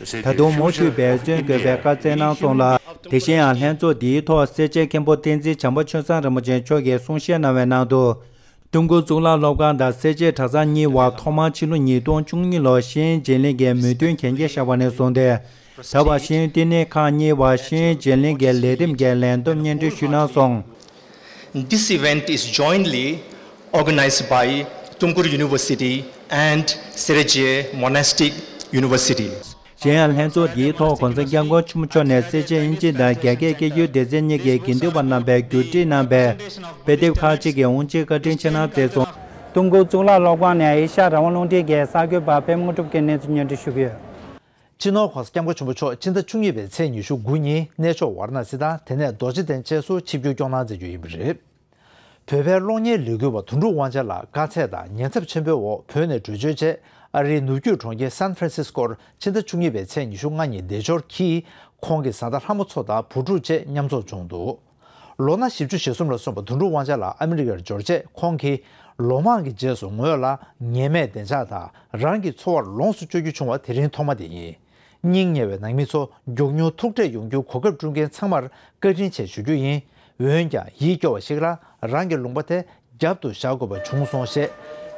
སྦྲགས། ད་དུང་མུ་མཐུད་འབད་བརྩོན་དགོས་པའི་བཀའ་སྩལ་གནང་སོང་ལ། དེ་བཞིན་ཡང་ལྷན་ཚོགས་འདིའི་ཐོག་སེར་བྱེས་མཁན་པོ་བསྟན་འཛིན་བྱམས་པ་ཆོས་བཟང་རིན་པོ་ཆེ་མཆོག་གིས་གསུང་བཤད་གནང་བའི་ནང་དུ། ཏུང་ཀུར་གཙུག་ལག་སློབ་ཁང་དང་སེར་བྱེས་གྲྭ་ཚང་གཉིས་བར་ཐོག་མར་ཕྱི་ལོ་ཉིས་སྟོང་བཅུ་གཉིས་ལོར་ཤེས་ཡོན་བརྗེ་ལེན་གྱི་མོས་མཐུན་གན་རྒྱ་བཞག་པ་ནས་བཟུང་སྟེ། ད་བར་ཤེས་ཡོན་བསྟི་གནས་ཁག་གཉིས་བར་ཤེས་ཡོན་བརྗེ་ལེན་གྱི་ལས་རིམ་གྱི་ལས་བསྡོམས་སྙན་སྒྲོན་ཞུས་གནང་སོང་། This event is jointly organized by Tungkur University and Serje Monastic University. གཞན་ཡང་ལྷན་ཚོགས་འདིའི་ཐོག་༸གོང་ས་༸སྐྱབས་མགོན་ཆེན་པོ་མཆོག་ནས་སེར་བྱེས་དབྱིན་ཇི་དང་རྒྱ་སྐད་སྐད་སྒྱུར་སྡེ་ཚན་གཉིས་ཀྱི་དགེ་འདུན་པ་རྣམ་པས་བསྒྱུར་སྒྲིག་གནང་པའི་དཔེ་དེབ་ཁག་ཅིག་གི་དབུ་འབྱེད་བཀའ་དྲིན་ཆེ་གནང་མཛད་སོང་། ཏུང་ཀུར་གཙུག་ལག་སློབ་ཁང་ནས་ཨེ་ཤ་ཡ་རང་དབང་རླུང་འཕྲིན་གྱི་གསར་འགོད་པ་པད་མ་དངོས་གྲུབ་ཀྱིས་གནས་ཚུལ་སྙན་སྒྲོན་ཞུ་གི་ཡོད། སྤྱི་ནོར་༸གོང་ས་༸སྐྱབས་མགོན་ཆེན་པོ་མཆོག་ཕྱི་ཟླ་བཅུ་གཉིས་པའི་ཚེས་ཉི་ཤུ་དགུ་ཉིན་གནས་མཆོག་ཝཱ་ར་ཎ་སི་དང་དེ་ནས་རྡོ་རྗེ་གདན་བཅས་སུ་ཆིབས་བསྒྱུར་སྐྱོང་གནང་མཛད་རྒྱུ་ཡིན་པ་རེད། བོད་པའི་གློག་བརྙན་ལས་འགུལ་བ་དོན་གྲུབ་དབང་འཆར་ལགས་དཀའ་ཚེགས་དང་ཉེན་ཚབས་ཆེན་པོའི་འོག་བོད་ནས་བྲོས་བྱོལ་རྗེས། ཨ་རིའི་ནུབ་རྒྱུད་གྲོང་ཁྱེར་སན་ཧྥ་རན་སིས་ཀོར་ཕྱི་ཟླ་བཅུ་གཉིས་པའི་ཚེས་ཉི་ཤུ་ལྔ་ཉིན་བདེ་འབྱོར་གྱིས། ཁོང་གི་བཟའ་ཟླ་ལྷ་མོ་མཚོ་དང་བུ་ཕྲུག་བཅས་མཉམ་འཛོམས་བྱུང་འདུག་ལོ་ན་བཞི་བཅུ་ཞེ་གསུམ་ལ་སོན་པ་དོན་གྲུབ་དབང་འཆར་ལགས་ཨ་མི་རི་ཀར་འབྱོར་རྗེས། ཁོང་གིས་ལོ་མང་གི་རྗེས་སུ་ངོས་ལ་ངེས་མེད་བདེ་འཇགས་དང་རང་གི་འཚོ་བར་ལོངས་སུ་སྤྱོད་རྒྱུ་བྱུང་བ་དེ་རིང་ཐོག་མ་དེ་ཡིན། སྙིང་ཉེ་བའི་ནང་མི་ཚོ་མགྱོགས་མྱུར་ཐུག་འཕྲད་ཡོང་རྒྱུའི་གོ་སྐབས་བསྐྲུན་མཁན་ཚང་མར་བཀའ་དྲིན་ཆེ་ཞུ་རྒྱུ་ཡིན། འོན་ཀྱང་ཡིད་སྐྱོ་བ་ཞིག་ལ་རང་གི་ལུང་པ་དེ་རྒྱབ་ཏུ་བཞག་དགོས་པ་བྱུང་སོང་ཞེས།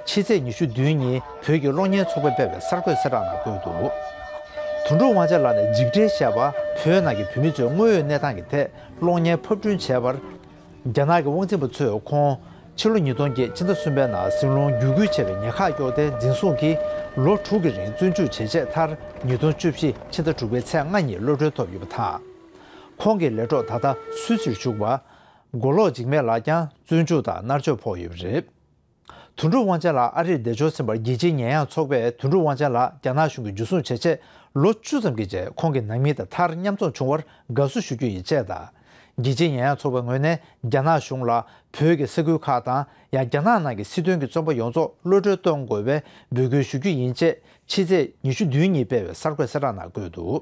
ཕྱི་ཚེས་ཉི་ཤུ་བདུན་ཉིན་བོད་ཀྱི་གློག་བརྙན་ཚོགས་པས་སྤེལ་བའི་གསར་འགོད་གསལ་བསྒྲགས་ནང་བཀོད་འདུག། དོན་གྲུབ་དབང་ཆེན་ལགས་ནས་འཇིགས་བྲལ་ཞེས་པ་བོད་ནང་གི་བོད་མི་ཚོའི་དངོས་ཡོད་གནས་སྟངས་ཀྱི་ཐད་གློག་བརྙན་ཕབ་སྐྲུན་བྱས་པར། རྒྱ་ནག་གི་དབང་འཛིན་པ་ཚོས་ཁོང་ཕྱི་ལོ་ཉིས་སྟོང་བརྒྱད་ཕྱི་ཟླ་གསུམ་པའི་ནང་ཟིང་སློང་བརྒྱུད་སྐུལ་བྱས་པའི་ཉེན་ཁ་བཀྱོགས་ཏེ་འཛིན་བཟུང་གིས་ལོ་དྲུག་གི་རིང་བཙོན་འཇུག་བྱས་རྗེས། མཐར་ཉིས་སྟོང་བཅུ་བཞི་ཕྱི་ཟླ་དྲུག་པའི་ཚེས་ལྔ་ཉིན་གློད་གྲོལ་ཐོབ་ཡོད་པ་དང་། ཁོང་གི་ལས་གྲོགས་ད་ལྟ་སུད་སིར་བཞུགས་པ། མགོ་ལོག་འཇིགས་མེད་ལགས་ཀྱང་བཙོན་འཇུག་དང་མནར་གཅོད་ཕོག་ཡོད་པ་རེད། དོན་གྲུབ་དབང་ཆེན་ལགས་ཨ་རིར་བདེ་འབྱོར་ཟིན་པར་རྒྱལ་སྤྱིའི་ཉེས་ཡངས་ཚོགས་པས་དོན་གྲུབ་དབང་ཆེན་ལགས་རྒྱ་ནག་གཞུང་གིས་འཇུ་བཟུང་བྱས་རྗེས་ལོ་བཅུ་ཙམ་གྱི་རྗེས་ཁོང་གི་ནང་མི་དང་མཐར་མཉམ་འཛོམས་བྱུང་བར་དགའ་བསུ་ཞུ་རྒྱུ་ཡིན་ཅེས་དང་། རྒྱལ་སྤྱིའི་ཉེས་ཡངས་ཚོགས་པའི་ངོས་ནས་རྒྱ་ནག་གཞུང་ལ་བོད་ཀྱི་ས་ཁུལ་ཁག་དང་ཡང་རྒྱ་ནག་ནང་གི་སྲིད་དོན་གྱི་བཙོན་པ་ཡོངས་རྫོགས་གློད་གྲོལ་གཏོང་དགོས་པའི་འབོད་སྐུལ་ཞུ་རྒྱུ་ཡིན་ཅེས་ཕྱི་ཚེས་ཉི་ཤུ་བདུན་ཉིན་སྤེལ་བའི་གསར་འགོད་གསལ་བསྒྲགས་ནང་བཀོད་འདུག།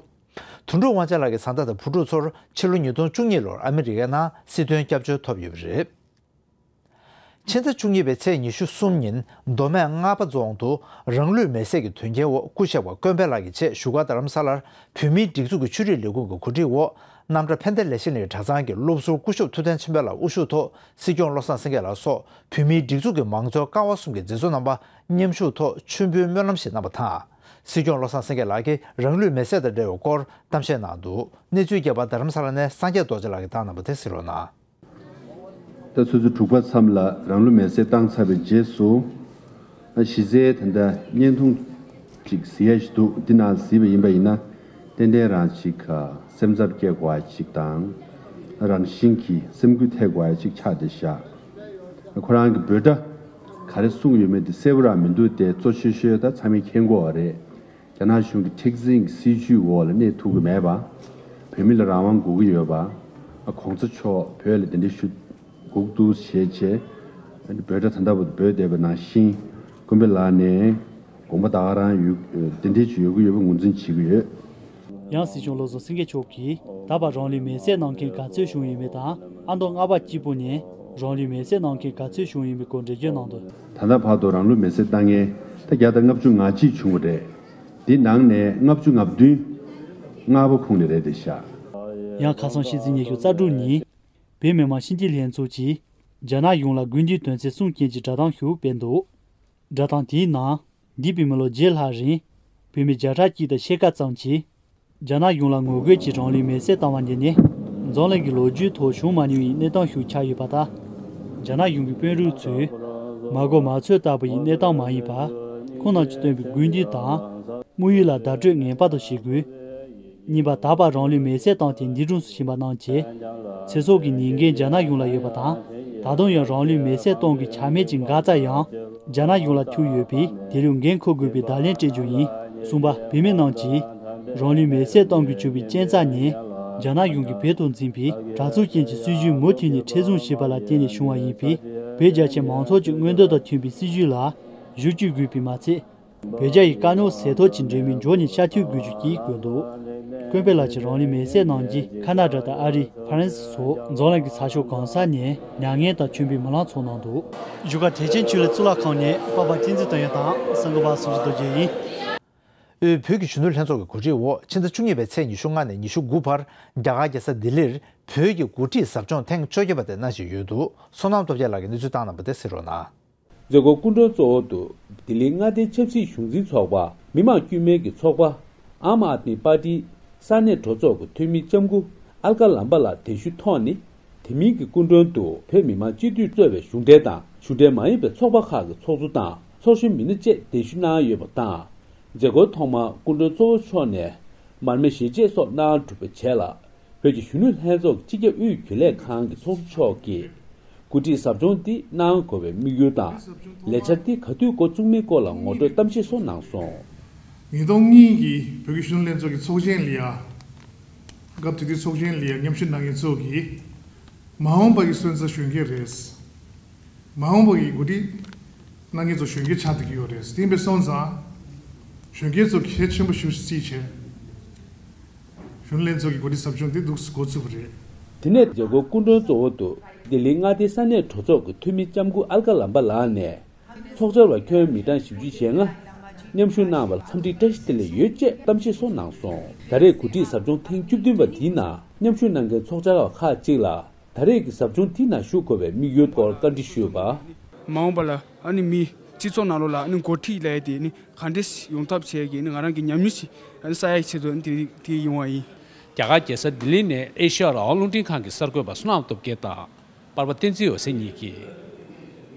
དོན་གྲུབ་དབང་ཆེན་ལགས་ཀྱི་བཟའ་ཟླ་དང་བུ་ཕྲུག་ཚོར་ཕྱི་ལོ་ཉིས་སྟོང་བཅུ་གཉིས་ལོར་ཨ་མི་རི་ཀའི་ནང་སྲིད་དོན་སྐྱབས་བཅོལ་ཐོབ་ཡོད་པ་རེད། ཕྱི་ཟླ་བཅུ་གཉིས་པའི་ཚེས་ཉི་ཤུ་གསུམ་ཉིན་མདོ་སྨད་རྔ་པ་རྫོང་དུ་རང་ལུས་མེར་སྲེག་གི་དོན་རྐྱེན་འོག་སྐུ་གཤེགས་པ་ཀོན་པེ་ལགས་ཀྱི་ཆེད་བཞུགས་སྒར་རྡ་རམ་ས་ལར་བོད་མིའི་སྒྲིག་འཛུགས་ཀྱི་ཆོས་རིག་ལས་ཁུངས་ཀྱི་གོ་སྒྲིག་འོག་རྣམ་གྲྭ་ཕན་བདེ་ལེགས་བཤད་གླིང་གྲྭ་ཚང་གི་སློབ་ཟུར་སྐུ་ཞབས་ཐུབ་བསྟན་ཆོས་འཕེལ་ལགས་དབུ་བཞུགས་ཐོག་སྲིད་སྐྱོང་བློ་བཟང་སེང་གེ་ལགས་སོགས་བོད་མིའི་སྒྲིག་འཛུགས་ཀྱི་མང་གཙོའི་ཀ་བ་གསུམ་གྱི་མཛད་གཙོ་རྣམ་པ་མཉམ་ཞུགས་ཐོག་མཆོད་འབུལ་སྨོན་ལམ་ཞིག་གནང་བ་དང་། སྲིད་སྐྱོང་བློ་བཟང་སེང་གེ་ལགས་ཀྱིས་རང་ལུས་མེར་སྲེག་དང་འབྲེལ་བའི་སྐོར་གཏམ་བཤད་གནང་འདུག། གནས་ཚུལ་རྒྱས་པ་རྡ་རམ་ས་ལ་ནས་སངས་རྒྱས་རྡོ་རྗེ་ལགས་ཀྱིས་བཏང་གནང་བ་དེ་གཟིགས་རོགས་གནང་། ད་ཆུ་ཚོད་དྲུག་པ་མཚམས་ལ་རང་ལུས་མེར་སྲེག་བཏང་ཚར་བའི་རྗེས་སུ། གཞི་རྩའི་ད་ལྟ་བརྙན་ཐུང་ཅིག་གཟིགས་ཡ་ཞིག་འདུག། འདི་ནང་གཟིགས་པ་ཡིན་པ་ཡིན་ན། ཏན་ཏན་རང་ཅིག་སེམས་འཚབ་སྐྱེ་དགོས་པ་ཅིག་དང་། རང་བཞིན་གྱིས་སེམས་འགུལ་ཐེབས་དགོས་པ་ཅིག་ཆགས་བསྡད་ཤག། ཁོ་རང་གི་འབོད་སྒྲ་ག་རེ་གསུངས་ཡོད་མེད་དེ་གསལ་པོ་རང་མི་འདུག་སྟེ། གཙོ་ཆེ་ཤོས་ད་ཚང་མས་མཁྱེན་གྱི་ཡོད་རེད། རྒྱ་ནག་གཞུང་གི་མཁྲེགས་འཛིན་གྱི་སྲིད་བྱུས་འོག་ལ་གནས་ཐུབ་ཀྱི་མེད་པ། བོད་མི་ལ་རང་དབང་དགོས་ཀྱི་ཡོད་པ། ཨ། གོང་ས་མཆོག་བོད་ལ་གདན་འདྲེན་ཞུ་དགོས་འདུག་ཞེས་བྱས། འབོད་སྒྲ་ད་ལྟ་བར་དུ་འབོད་བསྡད་པ་ནང་བཞིན། ཀུན་དཔེ་ལགས་ནས་དགོངས་པ་ད་ག་རང་ཡོད། གདན་འདྲེན་ཞུ་ཡོད་ཀྱི་ཡོད་པ་ངོས་འཛིན་བྱེད་ཀྱི་ཡོད། ཡང་སྲིད་སྐྱོང་བློ་བཟང་སེང་གེ་མཆོག་གིས་ད་བར་རང་ལུས་མེར་སྲེག་གནང་མཁན་ག་ཚོད་བྱུང་ཡོད་མེད་དང་། ཨ་མདོ་རྔ་པ་སྐྱིད་པོ་ནས་རང་ལུས་མེར་སྲེག་གནང་མཁན་ག་ཚོད་བྱུང་ཡོད་མེད་སྐོར་འགྲེལ་བརྗོད་གནང་འདུག། ད་ལྟ་བར་དུ་རང་ལུས་མེར་སྲེག་བཏང་མཁན་ད་བརྒྱ་དང་ལྔ་བཅུ་ང་གཅིག་བྱུང་བ་རེད། འདི་ནང་ནས་ལྔ་བཅུ་ང་བདུན་རྔ་པ་ཁོངས་ནས་རེད་བསྡད་ཤག། ཡང་ཁ་སང་ཕྱི་ཚེས་ཉི་ཤུ་རྩ་དྲུག་ཉིན་བོད་མི་མང་སྤྱི་འཐུས་ལྷན་ཚོགས་ཀྱིས་རྒྱ་ནག་གཞུང་ལ་དགོས་འདུན་དོན་ཚན་གསུམ་ཅན་གྱི་བསྒྲགས་གཏམ་ཞིག་སྤེལ་འདུག། བསྒྲགས་གཏམ་དེའི་ནང་། འདས་པའི་མི་ལོ་བརྒྱད་ལྷག་རིང་། བོད་མི་བརྒྱ་ཕྲག་གཅིག་དང་ཕྱེད་ཀ་ཙམ་གྱིས། རྒྱ་ནག་གཞུང་ལ་ངོ་རྒོལ་གྱིས་རང་ལུས་མེར་སྲེག་བཏང་བ་འདི་ནི། འཛམ་གླིང་གི་ལོ་རྒྱུས་ཐོག་བྱུང་མ་མྱོང་བའི་གནས་སྟངས་ཤིག་ཆགས་ཡོད་པ་དང་། རྒྱ་ནག་གཞུང་གི་དཔོན་རིགས་ཚོས། མ་གོ་མ་ཚོད་ལྟ་བུ་ཡི་གནས་སྟངས་མ་ཡིན་པར། ཁོང་རྣམས་ཀྱིས་བཏོན་པའི་དགོས་འདུན་དང་། དམིགས་ཡུལ་ལ་བརྡ་སྤྲོད་ངེས་པར་དུ་བྱེད་དགོས། གཉིས་པ། ད་བར་རང་ལུས་མེར་སྲེག་བཏང་སྟེ་འདས་གྲོངས་སུ་ཕྱིན་པ་རྣམས་ཀྱི་ཚེ་སྲོག་གི་ཉེས་འགན་རྒྱ་ནག་གཞུང་ལ་ཡོད་པ་དང་། ད་དུང་ཡང་རང་ལུས་མེར་སྲེག་གཏོང་གི་ཆ་མེད་ཀྱི་འགག་རྩ་ཡང་རྒྱ་ནག་གཞུང་ལ་ཐུག་ཡོད་པས། དེ་ལུས་འགན་འཁུར་དགོས་པའི་བརྡ་ལན་སྤྲད་རྒྱུ་ཡིན། གསུམ་པ། བོད་མི་རྣམས་ཀྱིས་རང་ལུས་མེར་སྲེག་གཏོང་དགོས་བྱུང་བའི་རྐྱེན་རྩ་ནི། རྒྱ་ནག་གཞུང་གིས་བོད་ཐོག་འཛིན་པའི་དྲག་རྩུབ་ཅན་གྱི་སྲིད་བྱུས་མུ་མཐུད་ནས་མཁྲེགས་བཟུང་བྱས་པ་ལ་བརྟེན་ནས་བྱུང་བ་ཡིན་པས། བོད་རྒྱ་ཆེ་མང་ཚོགས་ཀྱི་མངོན་འདོད་དང་མཐུན་པའི་སྲིད་བྱུས་ལ་གཞི་བཅོལ་དགོས་པས་མ་ཚད། བོད་རྒྱ་ཡི་དཀའ་རྙོག་སེལ་ཐབས་ཀྱི་འབྲེལ་མོལ་མགྱོགས་ནས་བྱ་འཐུས་དགོས་རྒྱུ་གཅིག་བཀོད་འདུག། ཀུན་དཔེ་ལགས་ཀྱིས་རང་ལུས་མེར་སྲེག་གནང་རྗེས། ཁ་ན་ཌ་དང་ཨ་རི། ཧྥ་རན་སི་སོགས་འཛམ་གླིང་གི་ས་ཕྱོགས་གང་ས་ནས་མྱ་ངན་དང་མཆོད་འབུལ་སྨོན་ལམ་ཚོགས་གནང་འདུག། བཞུགས་སྒར་བདེ་ཆེན་ཆོས་གླིང་གཙུག་ལག་ཁང་ནས་པ་ཕ་བསྟན་འཛིན་དོན་ཡོད་དང་། སངས་རྒྱས་པ་སངས་རྒྱས་རྡོ་རྗེ་ཡིན། དབུས་བོད་ཀྱི་གཞོན་ནུ་ལྷན་ཚོགས་ཀྱི་གོ་སྒྲིག་འོག་ཕྱི་ཟླ་བཅུ་གཉིས་པའི་ཚེས་ཉི་ཤུ་ལྔ་ནས་ཉི་ཤུ་དགུ་བར་རྒྱ་གར་རྒྱལ་ས་ལྡི་ལིར་བོད་ཀྱི་འགོ་ཁྲིད་ཟབ་སྦྱོང་ཐེངས་བཅོ་བརྒྱད་པ་དེ་གནང་བཞིན་ཡོད་འདུག། བསོད་ནམས་སྟོབས་རྒྱལ་ལགས་ཀྱིས་གནས་ཚུལ་བཏང་གནང་བ་དེ་གཟིགས་རོགས་གནང་། མཛད་སྒོ་སྐུ་མགྲོན་གཙོ་བོ་དུ་ལྡི་ལི་མངའ་སྡེའི་ཆབ་སྲིད་གཞུང་འཛིན་ཚོགས་པ། མི་དམངས་དཀྱུས་མའི་གི་ཚོགས་པ། ཨམ་ཨད་མི་པར་ཏི་ས་གནས་གྲོས་ཚོགས་ཀྱི་འཐུས་མི་ལྕམ་སྐུ་ཨལ་ཀ་ལམ་པ་ལགས་གདན་ཞུ་ཐོག་ནས། དེ་མིན་གྱི་སྐུ་མགྲོན་དུ་བོད་མི་མང་སྤྱི་འཐུས་གཙོས་པའི་གཞུང་འབྲེལ་དང་གཞུང་འབྲེལ་མ་ཡིན་པའི་ཚོགས་པ་ཁག་གི་ཚོགས་གཙོ་དང་ཚོགས་གཞོན་མི་སྣ་བཅས་གདན་ཞུ་གནང་ཡོད་པ་དང་། མཛད་སྒོའི་ཐོག་མར་སྐུ་མགྲོན་གཙོ་བོ་མཆོག་ནས་མར་མེ་ཞལ་འབྱེད་སོགས་གནང་གྲུབ་པའི་རྗེས་ལ། བོད་ཀྱི་གཞོན་ནུ་ལྷན་ཚོགས་ཀྱི་སྤྱི་ཁྱབ་དབུས་རྒྱུན་ལས་ཁང་གི་ཚོགས་གཙོ་མཆོག་གིས། འགོ་ཁྲིད་ཟབ་སྦྱོང་འདི་གནང་དགོས་པའི་དམིགས་ཡུལ་དང་། ལས་འཆར་འདི་ག་དུས་འགོ་བཙུགས་མིན་སྐོར་ལ་ངོ་སྤྲོད་གཏམ་བཤད་སོགས་གནང་སོང་། ཉིས་སྟོང་གཉིས་ཀྱི་བོད་ཀྱི་གཞོན་ནུ་ལྷན་ཚོགས་ཀྱི་ཚོགས་ཆེན་ལ་ཡ། སྐབས་དེ་དུས་ཚོགས་ཆེན་ལ་ཡ་མཉམ་ཞུགས་གནང་མཁན་ཚོ་གིས། མ་འོངས་པ་གི་སོན་རྩ་གཞོན་སྐྱེས་རེད། མ་འོངས་པ་གི་འགོ་ཁྲིད་གནང་མཁན་ཚོ་གཞོན་སྐྱེས་ཆགས་བསྡད་ཀྱི་ཡོད་རེད། དེ་ཡིན་པ་སོང་ཙང་། གཞོན་སྐྱེས་ཚོ་གལ་ཆེན་པོ་ཞེ་པོ་ཅིག་བརྩིས་བྱས། གཞོན་ནུ་ལྷན་ཚོགས་ཀྱི་འགོ་ཁྲིད་ཟབ་སྦྱོང་དེ་འདུག་སེ་འགོ་ཚུགས་པ་རེད། དེ་ནས་མཛད་སྒོའི་སྐུ་མགྲོན་གཙོ་བོ་དུ་ལྡི་ལི་མངའ་སྡེའི་ས་གནས་གྲོས་ཚོགས་ཀྱི་འཐུས་མི་ལྕམ་སྐུ་ཨལ་ཀ་ལམ་པ་ལགས་ནས། ཚོགས་བཅར་བ་ཁྱོན་མི་གྲངས་བཞི་བཅུ་ཞེ་ལྔ་མཉམ་ཞུགས་གནང་བར་འཚམས་འདྲི་བཀྲ་ཤིས་བདེ་ལེགས་ཡོད་ཅེས་གཏམ་བཤད་སོགས་གནང་སོང་། ད་རེས་འགོ་ཁྲིད་ཟབ་སྦྱོང་ཐེངས་བཅུ་བདུན་པ་དེའི་ནང་མཉམ་ཞུགས་གནང་མཁན་ཚོགས་བཅར་བ་ཁག་ཅིག་ལ། ད་རེས་ཀྱི་ཟབ་སྦྱོང་དེའི་ནང་ཞུགས་དགོས་པའི་དམིགས་ཡུལ་སྐོར་བཀའ་འདྲི་ཞུས་པ། མ་འོངས་པ་ལ་ཨ་ནི་མི་ སྤྱི་ཚོགས་ནང་ལོགས་ལ་ནི་འགོ་ཁྲིད་ལས་དེ་ནི་ག་འདྲས་ཡོང་ཐབས་བྱས་ཀྱི་ནི་ང་རང་གི་ཉམས་མྱོང་ཞིག་ཨ་ནི་བསགས་ཡག་ཆེད་དུ་ནི་དེ་དེ་ཡོང་བ་ཡིན། རྒྱ་གར་རྒྱལ་ས་ལྡི་ལི་ནས་ཨེ་ཤ་ཡ་རང་དབང་རླུང་འཕྲིན་ཁང་གི་གསར་འགོད་པ་བསོད་ནམས་སྟོབས་རྒྱལ་དང་པར་པ་བསྟན་འཛིན་འོད་ཟེར་གཉིས་ཀྱིས།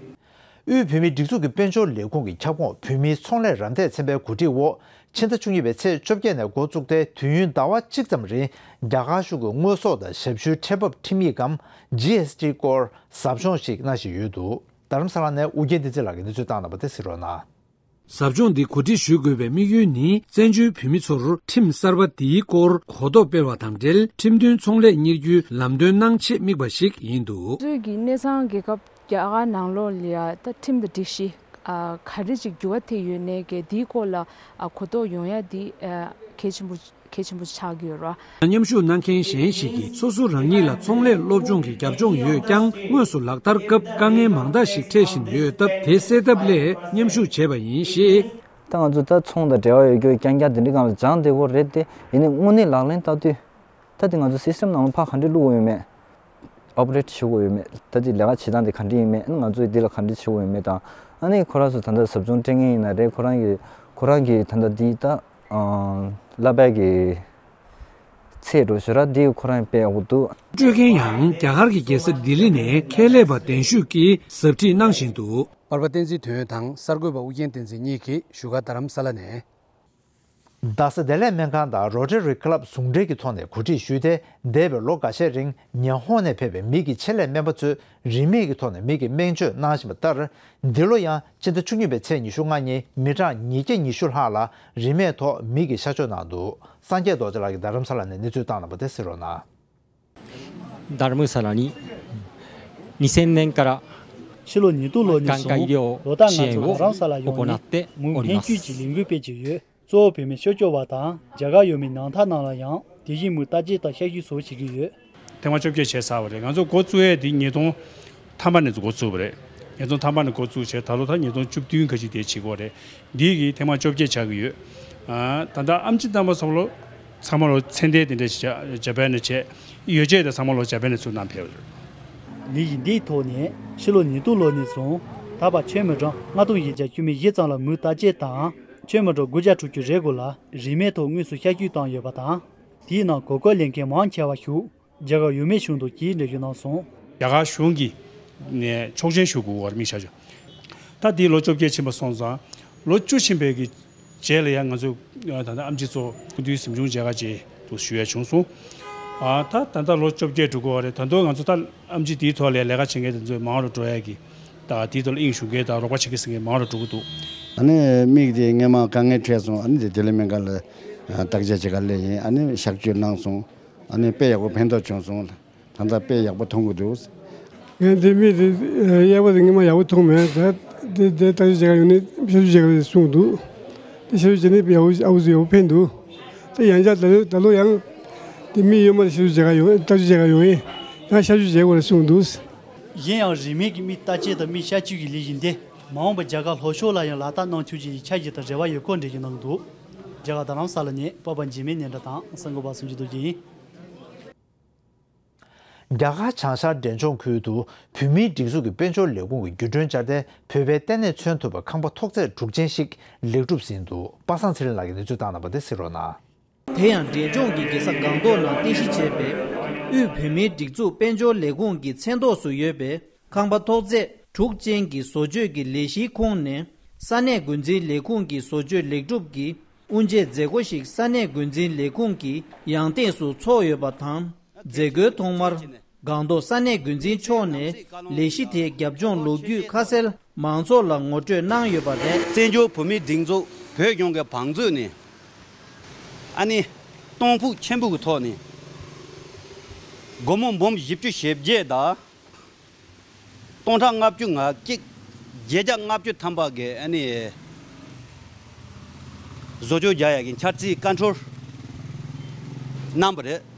དབུས་བོད་མིའི་སྒྲིག་འཛུགས་ཀྱི་དཔལ་འབྱོར་ལས་ཁུངས་ཀྱི་ཁྱབ་ཁོངས་བོད་མིའི་ཚོང་ལས་རམ་འདེགས་ཚན་པའི་གོ་སྒྲིག་འོག་ཕྱི་ཟླ་བཅུ་གཉིས་པའི་ཚེས་བཅོ་བརྒྱད་ནས་འགོ་བཙུགས་ཏེ་དུས་ཡུན་ཟླ་བ་གཅིག་ཙམ་རིང་རྒྱ་གར་གཞུང་གི་དངོས་ཟོག་དང་ཞབས་ཞུའི་ཁྲལ་འབབ་ཁྲིམས་ཡིག་གམ་ཇི་ཨེས་ཊི་སྐོར་ཟབ་སྦྱོང་ཞིག་གནང་བཞིན་ཡོད་འདུག་རྡ་རམ་ས་ལ་ནས་ཨུ་རྒྱན་བསྟན་འཛིན་ལགས་ཀྱིས་གནས་ཚུལ་བཏང་གནང་བ་དེ་གཟིགས་རོགས་གནང་། ཟབ་སྦྱོང་འདི་གོ་སྒྲིག་ཞུ་དགོས་པའི་དམིགས་ཡུལ་ནི་བཙན་བྱོལ་བོད་མི་ཚོར་ཁྲིམས་གསར་པ་འདིའི་སྐོར་གོ་རྟོགས་སྤེལ་བ་དང་འབྲེལ་ཁྲིམས་མཐུན་ཚོང་ལས་གཉེར་རྒྱུའི་ལམ་སྟོན་གནང་ཆེད་དམིགས་པ་ཞིག་ཡིན་འདུག་གཙོས་ཀྱི་གནས་ཚང་རྒྱལ་ཁབ་རྒྱ་གར་ནང་ལོགས་ལ་ཡ་ད་ཁྲིམས་དང་སྒྲིག་གཞི་ཨ་ག་རེ་ཅིག་འགྱུར་བ་ཐེབས་ཡོད་ནའི་གལ་འདིའི་སྐོར་ལ་ཨ་གོ་རྟོགས་ཡོང་ཡ་འདི་ཨ་གལ་ཆེན་པོ་གལ་ཆེན་པོ་ཆགས་ཀྱི་ཡོད་རེད། མཉམ་ཞུགས་གནང་མཁན་གཞན་ཞིག་གིས་སོ་སོ་རང་ཉིད་ལ་ཚོང་ལས་སློབ་སྦྱོང་གི་རྒྱབ་ལྗོངས་ཡོད་ཀྱང་དངོས་སུ་ལག་བསྟར་སྐབས་དཀའ་ངལ་མང་དག་ཞིག་འཕྲད་བཞིན་ཡོད་སྟབས་དེ་སེལ་ཐབས་སླད་མཉམ་ཞུགས་བྱས་པ་ཡིན་ཞེས། ད་ང་ཚོ་ད་ཚོང་དང་འབྲེལ་བ་ཡོད་རྒྱུ་རྐྱང་རྐྱང་དེ་འདྲའི་སྒང་ལ་སྦྱངས་བསྡད་ཡོད་རེད་དེ། ཡིན་ནའི་དངོས་གནས་ལག་ལེན་བསྟར་དུས་ད་དེ་ང་ཚོ་སི་སི་ཊེམ་ནང་ལ་ཕར་ག་འདྲས་བླུགས་དགོས་ཡོད་མེད། ཨོ་པ་རེ་ཊི་བྱེད་དགོས་ཡོད་མེད། ད་དེ་ལས་ཀ་བྱེད་སྟངས་དེ་ག་འདྲས་ཡིན་མེད། ང་ཚོས་འདི་ལ་ག་འདྲས་བྱེད་དགོས་ཡོད་མེད་དང་། ཨ་ནི་ཁོ་རང་ཚོ་ད་ལྟ་ཟབ་སྦྱོང་སྤྲད་མཁན་ཡིན་ན་རེད། ཁོ་རང་གི་ཁོ་རང་གི་ད་ལྟ་འདི་ད་བསླབ་པའི་གི་ཚད་འགྲོ་ཞོར་ར་འདི་ཁོ་རང་དཔེ་ཡག་པོ་འདུག་སྤྲོད་མཁན་ཡང་རྒྱ་གར་གྱི་རྒྱལ་ས་ལྡི་ལི་ནས་ཁྱད་ལས་པ་གདན་ཞུས་ཀྱིས་ཟབ་ཁྲིད་གནང་བཞིན་འདུག་པར་པ་བསྟན་འཛིན་དོན་དང་གསར་འགོད་པ་ཨུ་རྒྱན་བསྟན་འཛིན་གཉིས་ཀྱིས་བཞུགས་སྒར་རྡ་རམ་ས་ལ་ནས། རྡ་ས་བདེ་ལེགས་སྨན་ཁང་དང་རོ་ཊ་རི་ཀི་ལབ་ཟུང་འབྲེལ་གྱི་ཐོག་ནས་གོ་སྒྲིག་ཞུས་ཏེ། འདས་པའི་ལོ་འགའ་ཤས་རིང་ཉི་ཧོང་ནས་ཕེབས་པའི་མིག་གི་ཆེད་ལས་སྨན་པ་ཚོས་རིན་མེད་ཀྱི་ཐོག་ནས་མིག་གི་སྨན་བཅོས་གནང་བཞིན་པ་ལྟར། འདི་ལོ་ཡང་སྤྱི་ཟླ་བཅུ་གཉིས་པའི་ཚེས་ཉི་ཤུ་ལྔ་ཉིན་མི་གྲངས་ཉིས་བརྒྱ་ཉི་ཤུ་ལྷག་ལ་རིན་མེད་ཐོག་མིག་གི་གཤག་བཅོས་གནང་འདུག་སངས་རྒྱས་རྡོ་རྗེ་ལགས་ཀྱིས་རྡ་རམ་ས་ལ་ནས་གནས་ཚུལ་བཏང་གནང་བ་དེ་གཟིགས་རོགས་གནང་། ダルムサラににせんねんから ཕྱི་ལོ་ཉིས་སྟོང་ལོ་ནས་བཟུང་ལོ་ལྟར་ང་ཚོ་རྡ་རམ་ས་ལ་ཡོང་ནས་མུའུ་སྨན་བཅོས་ཀྱི་ལས་འགུལ་སྤེལ་གྱི་ཡོད། གཙོ་བོ་བོད་མི་སྤྱི་སྤྱོད་པ་དང་རྒྱ་གར་ཡུལ་མི་ནང་མཐའ་ནང་ལ་ཡང་དེ་བཞིན་མུའུ་བརྟག་དཔྱད་དང་གཤག་བཅོས་སོགས་བྱེད་ཀྱི་ཡོད། ཐེངས་མ་བཅོ་བརྒྱད་བྱས་ཚར་བ་རེད། ང་ཚོ་འགོ་བཙུགས་ཡས་དེ་ཉིས་སྟོང་ཐ་མ་ནས་འགོ་བཙུགས་པ་རེད། ཉིས་སྟོང་ཐ་མ་ནས་འགོ་བཙུགས་བྱས་ད་ལོ་ད་ཉིས་སྟོང་བཅུ་བདུན་ག་ཅིག་དེ་བྱེད་དགོས་རེད། འདི་གི་ཐེངས་མ་བཅོ་བརྒྱད་ཆགས་ཀྱི་ཡོད། ཨ་ད་ལྟ་ཨེམ་ཆི་རྣམ་པ་ཚང་མ་ལོ་ཚང་མ་ལོ་ཚད་ལྡན་དེ་འདྲ་ཞིག་ཇ་པན་ནས་བྱས། ཡོ་བྱད་དེ་ཚང་མ་ལོ་ཇ་པན་ནས་ཚུར་བསྣམས་ཕེབས་རེད། ལས་གཞི་འདིའི་ཐོག་ནས་ཕྱི་ལོ་ཉིས་སྟོང་ལོ་ནས་བཟུང་ད་བར་ཆོས་མི་གྲངས་ལྔ་སྟོང་བཞི་བརྒྱ་བཅུ་མེད་བཞི་ཙམ་ལ་མུའུ་བརྟག་དཔྱད་དང་། ཆོས་མི་གྲངས་དགུ་བརྒྱ་དྲུག་ཅུ་རེ་དགུ་ལ་རིན་མེད་ཐོག་དངོས་སུ་གཤག་བཅོས་བཏང་ཡོད་པ་དང་། དེའི་ནང་གོ་སྐབས་ལེན་མཁན་མང་ཆེ་བ་ཞིག་རྒྱ་གར་ཡུལ་མིའི་གཞུང་དང་གྱིས་འབྲེལ་ཞུ་གནང་སོང་། རྒྱ་གར་གཞུང་གིས་ནས་ཆོག་མཆན་ཞུ་དགོས་པར་དམིགས་བྱ་ཆོག་ད་དེའི་ལོ་བཅོ་བརྒྱད་ཕྱིན་པ་སོང་ཙང་ལོ་བཅུ་ཕྱིན་པའི་གི་རྗེས་ལ་ཡང་ང་ཚོས་ད་ལྟ་ཨེམ་ཆི་ཚོ་སྐུ་མདུན་གཟིམ་ཆུང་མཇལ་ཁ་བཅས་དུ་ཞུ་ཡ་བྱུང་སོང་། ཨ་ད་ད་ལྟ་ལོ་བཅོ་བརྒྱད་འགྲོ་གི་ཡོད་རེད། ད་དུང་ང་ཚོ་ད་ཨེམ་ཆི་དེའི་ཐོག་ལ་ལས་ཀ་བྱེད་མཁན་དེ་ཚོ་མང་རུ་འགྲོ་ཡ་གི་ད་དེའི་ཐོག་ལ་དབྱིངས་ཞུགས་མཁན་དང་རོགས་པ་བྱེད་མཁན་ཟེར་མཁན་མང་རུ་འགྲོ་གི་འདུག་ཨ་ནི་མིག་དེ་སྔོན་མ་དཀའ་ངལ་འཕྲད་སོང་། ཨ་ནི་དེ་བདེ་ལེགས་སྨན་ཁང་ལ་བརྟག་དཔྱད་བྱེད་ག་སླེབས་ཡིན། ཨ་ནི་གཤག་བཅོས་གནང་སོང་། ཨ་ནི་དཔེ་ཡག་པོ་ཕན་ཐོགས་བྱུང་སོང་། ད་ལྟ་དཔེ་ཡག་པོ་མཐོང་གི་འདུག་ངས་འདི་མི་དེ་གཡས་པ་དེ་སྔོན་མ་ཡག་པོ་མཐོང་མེད། ད་དེ་དེ་ལྟ་ཞིབ་བྱེད་ག་ཡོང་ནས་གཤག་བཅོས་བྱེད་ག་རེད་གསུངས་འདུག་དེ་གཤག་བཅོས་བྱས་ནས་དཔེ་ཡག་པོ་ཨ་ཁུ་ཚོ་ཡག་པོ་ཕན་འདུག་དེ་ཡང་བསྐྱར་ད་ལོ་ད་ལོ་ཡང་དེ་མི་ཡོད་མ་རེད། གཤག་བཅོས་བྱེད་ག་ཡོང་ལྟ་ཞིབ་བྱེད་ག་ཡོང་ཡིན། ཡང་གཤག་བཅོས་བྱེད་དགོས་རེད་གསུངས་འདུག་གཞན་ཡང་རིན་མེད་ཀྱི་མིག་བརྟག་དཔྱད་དང་མིག་གཤག་བཅོས་ཀྱི་ལས་གཞི་འདི་མ་འོངས་པར་རྒྱ་གར་ལྷོ་ཕྱོགས་ལ་ཡང་ལག་བསྟར་གནང་ཐུབ་རྒྱུ་ཡི་འཆར་གཞི་དང་རེ་བ་ཡོད་སྐོར་འགྲེལ་བརྗོད་གནང་གི་འདུག་རྒྱ་གར་རྡ་རམ་ས་ལ་ནས་པ་པ་འཇིགས་མེད་ནས་འདྲ་དང་གསར་འགོད་པ་སུམ་ཅུ་རྡོ་རྗེ་ཡིན། རྒྱ་གར་བྱང་ཤར་འབྲས་ལྗོངས་ཁུལ་དུ་བོད་མིའི་སྒྲིག་འཛུགས་ཀྱི་དཔལ་འབྱོར་ལས་ཁུངས་ཀྱི་བརྒྱུད་སྒྲོན་སྦྱར་ཏེ་བོད་པའི་ལྟེ་གནས་མཚོན་ཐུབ་པའི་ཁང་པ་ཐོག་བརྩེགས་དྲུག་ཅན་ཞིག་ལེགས་གྲུབ་ཟིན་འདུག་པ་སངས་ཚེ་རིང་ལགས་ཀྱིས་གནས་ཚུལ་བཏང་གནང་བ་དེ་གཟིགས་རོགས་གནང་། དེ་ཡང་འབྲས་ལྗོངས་ཀྱི་རྒྱལ་ས་སྒང་ཏོག་ནང་རྟེན་གཞི་བྱས་པའི་དབུས་བོད་མིའི་སྒྲིག་འཛུགས་དཔལ་འབྱོར་ལས་ཁུངས་ཀྱི་མཚན་ཐོག་སུ་ཡོད་པའི་ཁང་པ་ཐོག་བརྩེགས་དྲུག་ཅན་གྱི་བཟོ་བཅོས་ཀྱི་ལས་གཞིའི་ཁོངས་ནས་ས་གནས་འགོ་འཛིན་ལས་ཁུངས་ཀྱི་བཟོ་བཅོས་ལེགས་གྲུབ་ཀྱི་དབུ་འབྱེད་མཛད་སྒོ་ཞིག་ས་གནས་འགོ་འཛིན་ལས་ཁུངས་ཀྱི་ཡང་སྟེང་སུ་ཚོགས་ཡོད་པ་དང་། མཛད་སྒོའི་ཐོག་མར་སྒང་ཏོག་ས་གནས་འགོ་འཛིན་མཆོག་ནས་ལས་གཞི་དེའི་རྒྱབ་ལྗོངས་ལོ་རྒྱུས་ཁ་གསལ་མང་ཚོགས་ལ་ངོ་སྤྲོད་གནང་ཡོད་པ་རེད། བཙན་བྱོལ་བོད་མིའི་སྒྲིག་འཛུགས་བོད་གཞུང་གི་བང་མཛོད་ནས་ཨ་ནི་གཏོང་ཕོད་ཆེན་པོ་གི་ཐོག་ནས་སྒོར་མོ་འབུམ་བཞི་བཅུ་ཞེ་བརྒྱད་དང་། སྟོང་ཕྲག་ལྔ་བཅུ་ང་གཅིག་བརྒྱད་བརྒྱ་ལྔ་བཅུ་ཐམ་པ་གི་ཨ་ནི་བཟོ་བཅོས་རྒྱག་ཡག་གི་འཆར་རྩིས་བཀའ་འཁྲོལ་གནང་བ་རེད།